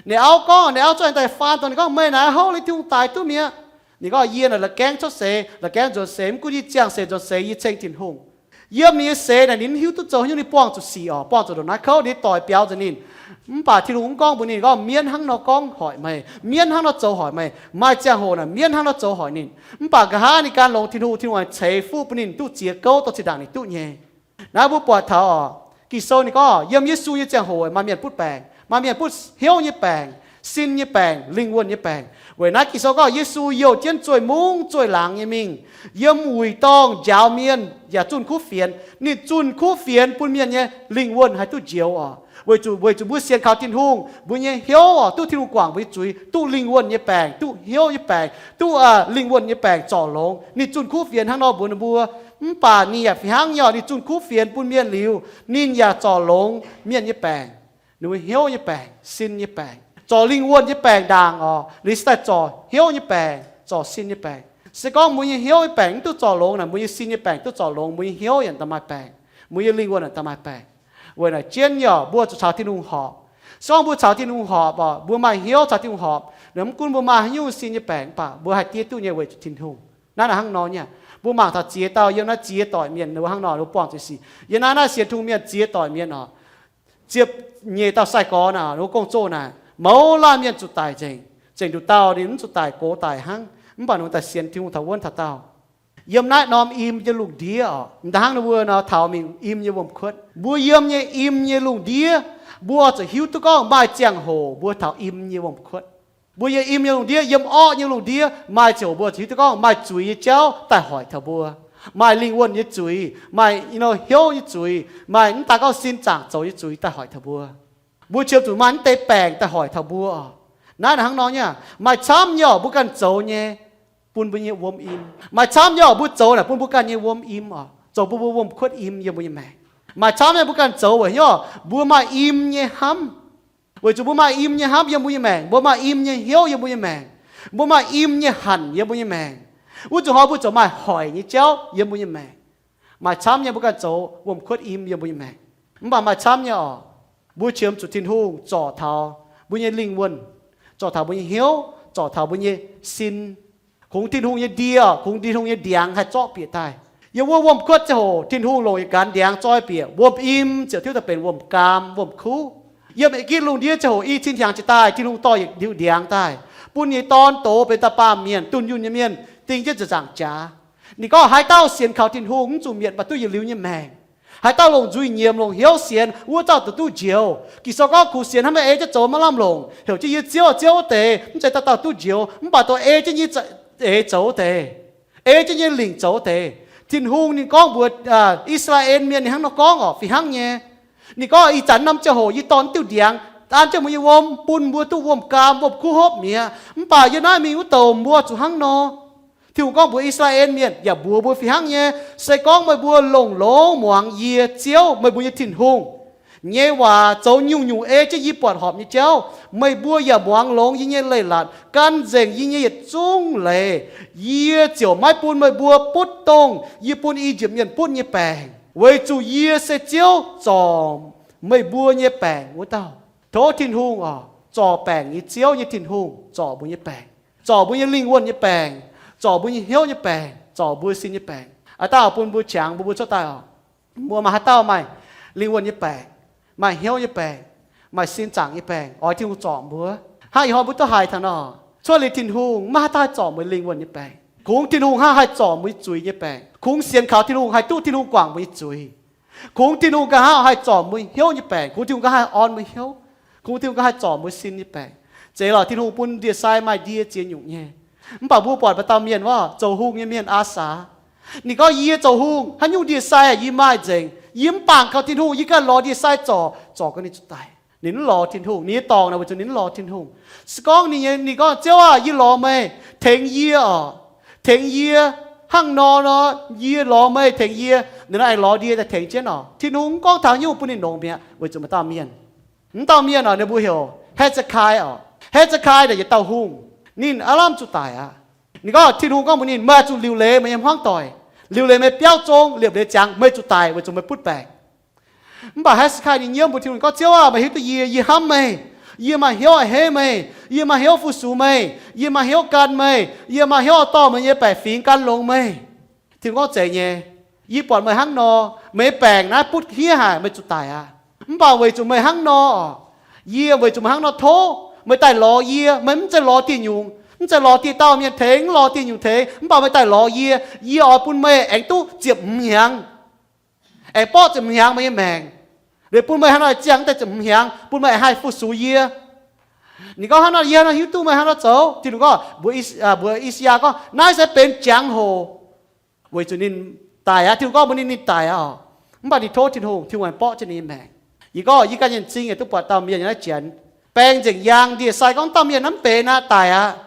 Ninh auv gorngv, ninh auv zorqv ninh daaih faan dongh ninh gorngv, meih naaiv houv liuz Tin-Hungh daic duqv mi'aqv. Ninh gorngv, yie naaic la'gaengv cuotv seix, la'gaengv nzuonx seix, mv gunv yie ziangh seix nzuonx seix yie ceng Tin-Hungh. Yiem ninh nyei seix naaic ninh mv hiuv duqv zoux haaix nyungc, ninh buangh zuqc sic orqc, buangh zuqc ndongc naaiv kouv, ninh doic biaux nzengc ninh. Mv baac Tin-Hungh mv gorngv mbuox ninh gorngv, mienv hnangv nor gorngv hoic meih, mienv hnangv nor zoux hoic meih, maaih ziangh hoc naaic mienv hnangv nor zoux hoic ninh. Mv baac nqa'haav ninh gan longx Tin-Hungh, Tin-Hungh aengx ceix fuqv bun ninh duqv ziex gouv dorh zinh ndaangc ninh duqv nyei. Naaiv mbuo buatc taux orqc, Ging-Sou ninh gorngv yiem Yesu nyei ziangh hoc maaih mienh butv baengc, maaih mienh butv hnyouv nyei baengc, sin nyei baengc, lingh wuonh nyei baengc. Weic naaiv Ging-Sou gorngv Yesu youh jienv zueih mungv zueih laangz nyei mingh, yiem wuic dorngh njaaux mienh yaac zunh kuv fienx. Ninh zunh kuv fienx bun mienh nyei lingh wuonh haih duqv njoux orqc. Weic zuqc, weic zuqc mbuo sienx kaux Tin-Hungh, mbuo nyei hnyouv orqc, duqv Tin-Hungh guangc mbuo nyei zuiz, duqv lingh wuonh nyei baengc, duqv hnyouv nyei baengc, duqv, aa, lingh wuonh nyei baengc zorc longx. Ninh zunh kuv fienx hnangv nor mbuox ninh mbuo. Mv baac ninh yaac fih hnangv nyei orqc, ninh zunh kuv fienx bun mienh liuz, ninh yaac zorc longx mienh nyei baengc, ninh mbuo hnyouv nyei baengc, sin nyei baengc, zorc lingh wuonh nyei baengc ndaangc orqc. Ninh se daaih zorc hnyouv nyei baengc, zorc sin nyei baengc. Se gorngv mbuo nyei hnyouv nyei baengc mv duqv zorc longx naaic, mbuo nyei sin nyei baengc duqv zorc longx, mbuo nyei hnyouv yaac daaih maaih baengc, mbuo nyei lingh wuonh yaac daaih maaih baengc. Weic naaic jienv nyei orqc, mbuo zuqc caux Tin-Hungh horpc. Se gorngv mbuo caux Tin-Hungh horpc orqc, mbuo maaih hnyouv caux Tin-Hungh horpc, mv gunv mbuo maaih haaix nyungc sin nyei baengc, mv baac mbuo haih diev duqv nyei weic zuqc Tin-Hungh. Naaiv naaic hnangv nor nyei. Mbuo mangc taux ziex dauh yiem naaiv ziex doic mienh, ninh mbuo hnangv nor, ninh mbuo buangh zuqc sic. Yiem naaiv naaiv sienx Tin-Hungh mienh ziex doic mienh orqc, ziepc nyeic dauh sai-gorx naaic, ninh mbuo gong-zoh naaic, mouz laanh mienh zuqc daic nzengc. Zengc nduqc dauh ninh mv zuqc daic, gox daic hnangv, mv baac ninh mbuo daaih sienx Tin-Hungh taux wuonv taux daauh. Yiem naaiv norm im nyei lungh ndiev orqc, m'daaih hnangv ninh mbuo nor taux mingh im nyei wuom-kuotv. Mbuo yiem nyei im nyei lungh ndiev, mbuo zuqc hiuv duqv gorngv maaih ziangh hoc mbuo taux im nyei wuom-kuotv. Mbuo yiem im nyei lungh ndiev, yiem orqv nyei lungh ndiev, maaih ziangh hoc mbuo zuqc hiuv duqv gorngv maaih zuiz nyei jauv daaih hoic taux mbuo. Maaih lingh wuonh nyei zuiz, maaih hnyouv nyei zuiz, maaih mv daaih gorngv sin zaangc zoux nyei zuiz daaih hoic taux mbuo. Mbuo qiemx zuqc maaih mv deix baengc daaih hoic taux mbuo orqc. Naaiv naaic hnangv nor nyei, maaih camv nyei orqc mbuo ganh zoux nyei, bun mbuo nyei wuom im. Maaih camv nyei orqc mbuo zoux naaic bun mbuo ganh nyei wuom im orqc, zoux bun mbuo wuom-kuotv im yiem mbuo nyei maengc. Maaih camv nyei mbuo ganh zoux weic hnyouv mbuo maaih im nyei hnamv. Weic zuqc mbuo maaih im nyei hnamv yiem mbuo nyei maengc, mbuo maaih im nyei hnyouv yiem mbuo nyei maengc, mbuo maaih im nyei hanc yiem mbuo nyei maengc. Wuov zuqc hnoi mbuo ziouc maaih hoic nyei jauv yiem mbuo nyei maengc. Maaih camv nyei mbuo ganh zoux wuom-kuotv im yiem mbuo nyei maengc. Mv baac maaih camv nyei orqc, mbuo qiemx zuqc Tin-Hungh zorc taux mbuo nyei lingh wuonh, zorc taux mbuo nyei hnyouv, zorc taux mbuo nyei sin. Kungx Tin-Hungh nyei ndie, kungx Tin-Hungh nyei ndiangx haih zorqv bieqc daaih. Yiem wuov wuom-kuotv ziangh hoc Tin-Hungh longc yietc ganx ndiangx zoi bieqc, wuom-im ziouc tiuv daaih benx wuom-gaam, wuom-kuv. Yiem Egipv lungh ndiev ziangh hoc i cin hnyangx jiez daaih, Tin-Hungh dorh yietc diuh ndiangx daaih, bun nyei dorn doz benx da'baamh mienh, dunh yunh nyei mienh, ding jienv ziepc nzaangc jaax. Ninh gorngv haaix dauh sienx kaux Tin-Hungh mv zuqc mietc, mv baac duqv yietc liuz nyei maengc. Haaix dauh longc nzuih nyiemz, longc hnyouv sienx, wuov dauh duqv njoux. Ging-Sou gorngv kungx sienx hnangv maiv ei jienv zoux maiv lamh longc, heuc jienv yie Ziouv, Ziouv wuov deix, mv zeiz dauh dauh duqv njoux, mv baac dongh ei jienv nyei eix zoux wuov deix, ei jienv nyei lingc zoux wuov deix. Tin-Hungh ninh gorngv mbuox I^saa^laa^en Mienh ninh hnangv nor gorngv orqc, fih hnangv nyei. Ninh gorngv ih zanc norm ziangh hoc yie dorh diuh ndiangx an jienv mbuo nyei wuom, bun mbuo duqv wuom-gaam, wuom-kuv hopv mi'aqv. Mv baac yie naaiv mingh wuov douc mbuo zuqc hnangv nor. Tin-Hungh gorngv mbuox I^saa^laa^en Mienh yaac mbuox mbuo fih hnangv nyei, se gorngv meih mbuo longc longx muangx yie Ziouv, meih mbuo nyei Tin-Hungh, nyei waac zoux nyungc-nyungc ei jienv yie buatc horpc nyei jauv, meih mbuo yaac muangx longx yie nyei leiz-latc, gan nzengc yie nyei yietc zungv leiz, yie ziouc maiv bun meih mbuo butv dongh yie bun I^yipv Mienh butv nyei baengc, weic zuqc yie se Ziouv, zorc meih mbuo nyei baengc wuov dauh. Tov Tin-Hungh oc, zorc baengc nyei Ziouv nyei Tin-Hungh zorc mbuo nyei baengc, zorc mbuo nyei lingh wuonh nyei baengc, zorc mbuo nyei hnyouv nyei baengc, zorc mbuo sin nyei baengc. Aav dauh bun mbuo qangx mbuo, mbuo cuotv daaih oc. Mbuo maaih haaix dauh maaih lingh wuonh nyei baengc, maaih hnyouv nyei baengc, maaih sin zaangc nyei baengc, oix Tin-Hungh zorc mbuo? Hnangv ih hnoi mbuo duqv haiz taux nor, cuotv liuz Tin-Hungh maiv haih zorc mbuo lingh wuonh nyei baengc. Kungx Tin-Hungh hnangv haih zorc mbuo nyei zuiz nyei baengc. Kungx sienx kaux Tin-Hungh haih duqv Tin-Hungh guangc mbuo nyei zuiz. Kungx Tin-Hungh nqa'haav haih zorc mbuo hnyouv nyei baengc. Kungx Tin-Hungh nqa'haav haih orn mbuo hnyouv. Kungx Tin-Hungh nqa'haav haih zorc mbuo sin nyei baengc. Zeiz lorqc, Tin-Hungh bun ndie-sai maaih ndie ziex nyungc nyei. Mv baac mbuo buatc maaih dauh mienh wuov zoux hungh nyei mienh, Aa^saa. Ninh gorngv, yie zoux hungh, haaix nyungc ndie-sai yie maaih nzengc. Yie mv bangc kaux Tin-Hungh, yie ganh lorz ndie-sai zorc, zorc gau ninh zuqc daic. Ninh mv lorz Tin-Hungh, ninh nyei dorngc naaic weic zuqc ninh mv lorz Tin-Hungh. Se gorngv ninh, ninh gorngv, Ziouv aah, yie lorz meih, tengx yie oc. Tengx yie. Hnangv nor nor, yie lorz meih, tengx yie. Ninh nor aengx lorz ndie daaih tengx jienv oc. Tin-Hungh mv gorngv taux haaix nyungc bun ninh longx mi'aqv weic zuqc maaih dauh mienh. Mv dauh mienh oc, ninh mbuo heuc He^se^kai oc. He^se^kai naaic yietc dauh hungh. Ninh aav lamh zuqc daic aqv. Ninh gorngv, Tin-Hungh gorngv mbuox ninh, meih zuqc liuc leiz meih nyei hmuangv doic. Liuc leiz meih biauv zong, liepc leiz ziangx, meih zuqc daic weic zuqc meih butv baengc. Mv baac He^se^kai ninh nyiemv mbuox Tin-Hungh, ninh gorngv, Ziouv aah, meih hiuv duqv yie, yie hnamv meih. Yie maaih hnyouv a'hneiv meih. Yie maaih hnyouv fu-sux meih. Yie maaih hnyouv gan meih. Yie maaih hnyouv dorh meih nyei baeqc fingx gan longx meih. Tin-Hungh gorngv, zeiz nyei. Yie buatc meih hnangv nor, meih nyei baengc naaiv butv hniev haic, meih zuqc daic aqv. Mv baac weic zuqc meih hnangv nor, yie weic zuqc meih hnangv nor tov meih daaih lorz yie. Meih mv zeiz lorz dieh nyungc, mv zeiz lorz dieh dauh mienh tengx, mv lorz dieh nyungc tengx, mv baac meih daaih lorz yie. Yie oix bun meih aengx duqv ziepc hmz hnyangx, aengx borqv ziepc hmz hnyangx meih nyei maengc. Liuz bun meih hnangv nor ziangh daaih ziepc hmz hnyangx, bun meih aengx haih fu-sux yie. Ninh gorngv hnangv nor, yie hnangv nor hiuv duqv meih hnangv nor zoux. Tin-Hungh gorngv mbuox I, mbuox I^saa^yaa gorngv, naaiv se benx jangx-hoc. Weic zuqc ninh daic aqv. Tin-Hungh gorngv mbuox ninh, ninh daic aqv oc. Mv baac ninh tov Tin-Hungh, Tin-Hungh aengx borqv jienv ninh nyei maengc. Yie gorngv yie ganh nyei m'zing yaac duqv buatc dauh mienh yaac naaiv janx baeng nzengc yaang ndie-sai gorngv dauh mienh naaiv mv benx aqv, daic aqv.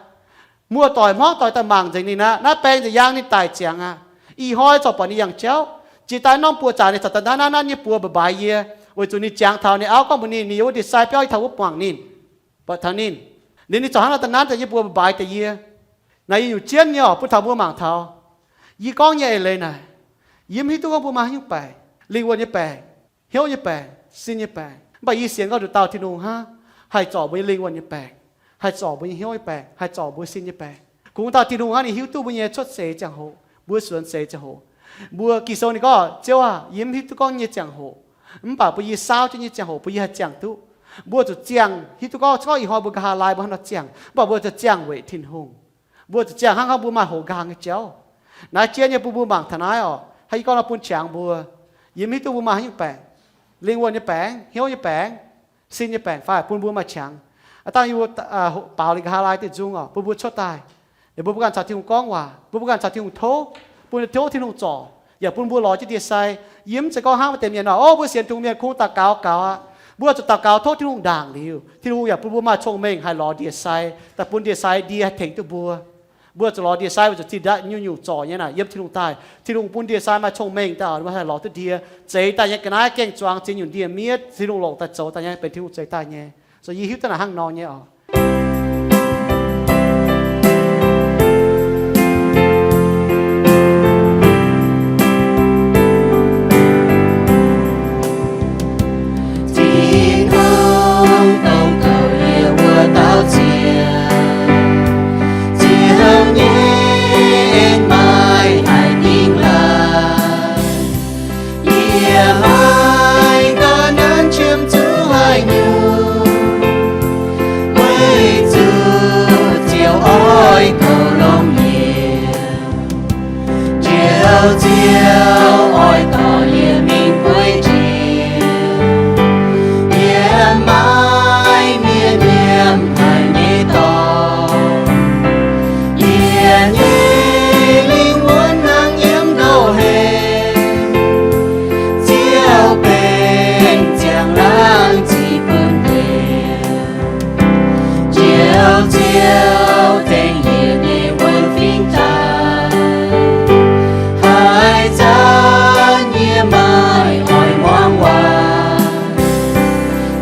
Muoz-doic hmuangv doic daaih mangc nzengc ninh aqv. Naaiv baeng nzengc yaang ninh daic ziangx aqv. Ih hnoi corc buatc ninh yangh jauv. Jiex daaih norm buoz zanc ninh corc daaih naaiv naaiv naaiv nyei buoz mba'mbaaix yie, weic zuqc ninh jangx taux ninh auv gorngv mbuox ninh, ninh yiem wuov ndie-sai biauv, yie taux wuov muangx ninh, buatc taux ninh. Liuz ninh corc hnangv nor daaih nanv daaih nyei buoz mba'mbaaix daaih yie. Naaiv yie nyungc jienv nyei oc, bun taux mbuo mangc taux. Yie gorngv nyei eix leiz naaic, yie mv hiuv duqv gorngv mbuo maaih haaix nyungc baengc, lingh wuonh nyei baengc, hnyouv nyei baengc, sin nyei baengc. Mv baac yie sienx gorngv nduqc dauh Tin-Hungh hnangv, haih zorc mbuo nyei lingh wuonh nyei baengc, haih zorc mbuo nyei hnyouv nyei baengc, haih zorc mbuo sin nyei baengc. Kungx dauh Tin-Hungh hnangv ninh hiuv duqv mbuo nyei cuotv seix ziangh hoc, mbuo suonx seix ziangh hoc. Mbuo Ging-Sou ninh gorngv, Ziouv aah, yie mv hiuv duqv gorngv nyei ziangh hoc, mv baac bun yie saauv jienv nyei ziangh hoc bun yie haih ziangh duqv. Mbuo zuqc ziangh, hiuv duqv gorngv, gorngv ih hnoi mbuo nqa'haav laai mbuo hnangv nor ziangh, mv baac mbuo zuqc ziangh weic Tin-Hungh. Mbuo zuqc ziangh hnangv, hnangv mbuo maaih hoqc nqa'haav nyei jauv. Naaiv jien nyei bun mbuo mangc taux naaiv oc. Hnangv yie gorngv nor bun qangx mbuo, yie mv hiuv duqv mbuo maaih haaix nyungc baengc, lingh wuonh nyei baengc, hnyouv nyei baengc, sin nyei baengc fai bun mbuo maaih qangx. Aa dangh yie mbuo baaux liuz nqa'haav laai deix nzung oc, bun mbuo cuotv daaih. Ninh mbuo mbuo ganh caux Tin-Hungh gorngv waac, mbuo mbuo ganh caux Tin-Hungh tov, bun tov Tin-Hungh zorc, yaac bun mbuo lorz jienv ndie-sai. Yie mv zeiz gorngv hnangv wuov deix mienh nor, o, mbuo sienx Tin-Hungh mienh kungx daux gaux gaux aqv. Mbuo zuqc daux gaux tov Tin-Hungh ndaangc liuz, Tin-Hungh yaac bun mbuo maaih cong-mengh haih lorz ndie-sai, daaih bun ndie-sai ndie haih tengx duqv mbuo. Mbuo zuqc lorz ndie-sai weic zuqc zinh ndaangc nyungc-nyungc zorc nyei naaic yiem Tin-Hungh daaih. Tin-Hungh bun ndie-sai maaih cong-mengh daaih oc, mbuo haih lorz duqv ndie. Zeix daaih nyei ga'naaiv gaengh zuangx ziex nyungc ndie-miev, Tin-Hungh longc daaih zoux daaih nyei benx Tin-Hungh zeix daaih nyei. So yie hiuv duqv naaic hnangv nor nyei oc. Tin-Hungh dongh kouv yie wuov dauh ziex, ziouc nyei en maaih haic dingh laaix. Yie maiv ganh nanv qiemx zuqc haaix nyungc, weic zuqc Ziouv oix kouv longx yie. Njoux Ziouv oix dorh yie mingh bueix njiec yiem maiv mienh nyiemc haic nyei dorngx. Yie nyei lingh wuonx hnangv yiem ndoh heh, Ziouv benx ziangh laangz ziqc bun yie. Njoux Ziouv tengx yie nyei wuonv fingx daaih, haaix zanc yie maiv oix muangx waac,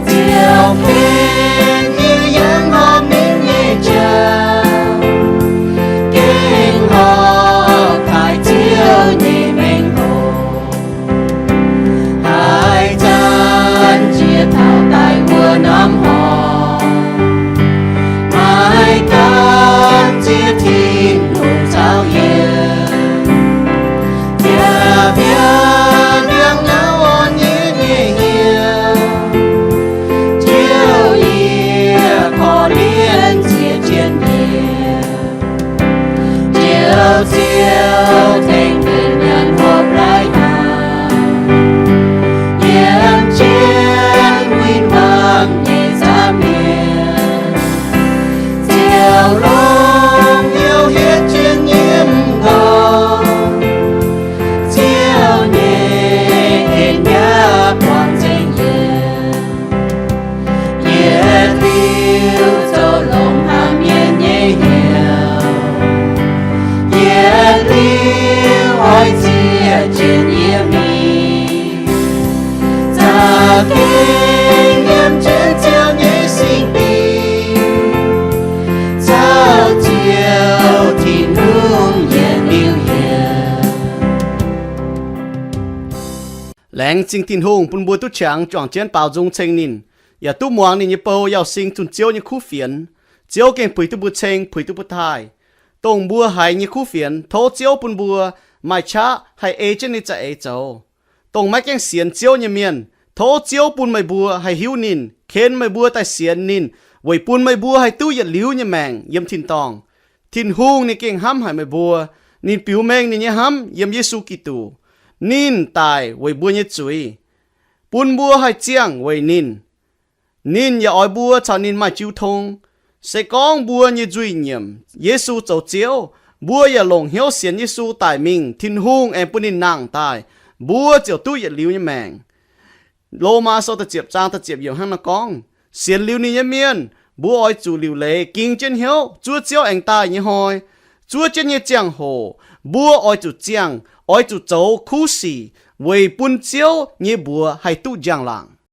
Ziouv ken yie yangh horpc ninh nyei jauv, gengh horpc taaih Ziouv nyei mengh hoc. Haaix zanc jiex taux daaih wuov norm horngh, maiv gaengh ziex Tin-Hungh caux yie, ziec biaa ndiangx-ngauv orn yie nyei hnyouv. Ziouv, yie korv-lienh ziex jienv yie. Njoux Ziouv tengx mienh nyanc hopv laaih hnaangx, yiem jienv win-wangv nyei nza'hmien. Ziouv longc hnyouv hietv jienv yie m'nqorngv, Ziouv nyei en yaac buangh nzengc yie. Yietc liuz zoux longx hnangv mienh nyei hnyouv, yietc liuz oix ziex jienv yie mingh. Za'gengh yiem jienv Ziouv nyei singx fim, caux Ziouv Tin-Hungh yietc liuz hnyouv. Laengz zingh Tin-Hungh bun mbuo duqv qangx juangc jienv baaux nzung ceng ninh, yaac duqv muangx ninh nyei bou Yauh Sing zunh Ziouv nyei kuv fienx. Ziouv gengh puix duqv mbuo ceng, puix duqv mbuo taaih. Dongh mbuo haiz nyei kuv fienx, tov Ziouv bun mbuo maaih qaqv haih ei jienv ninh za'eix zoux. Dongh maiv gaengh sienx Ziouv nyei mienh, tov Ziouv bun meih mbuo haih hiuv ninh, ken meih mbuo daaih sienx ninh, weic bun meih mbuo haih duqv yietc liuz nyei maengc yiem tin-dorngh. Tin-Hungh ninh gengh hnamv haic meih mbuo. Ninh biux mengh ninh nyei hnamv yiem Yesu Giduc. Ninh daic weic mbuo nyei zuiz, bun mbuo haih ziangh weic ninh. Ninh yaac oix mbuo caux ninh maaih jiu tong. Se gorngv mbuo nyei nzuih nyiemc Yesu zoux Ziouv, mbuo yaac longc hnyouv sienx Yesu daic mingh, Tin-Hungh aengx bun ninh nangh daaih, mbuo ziouc duqv yietc liuz nyei maengc. Lomaa Sou da'ziepc zaang da'ziepc yiemc hnangv naaiv gorngv, sienx liuz ninh nyei mienh, mbuo oix zuqc liuc leiz ging jienv hnyouv zuov Ziouv aengx daaih nyei hnoi. Zuov jienv nyei ziangh hoc mbuo oix zuqc ziangh, oix zuqc zoux kuv sic weic bun Ziouv nyei mbuox haih duqv njang-laangc.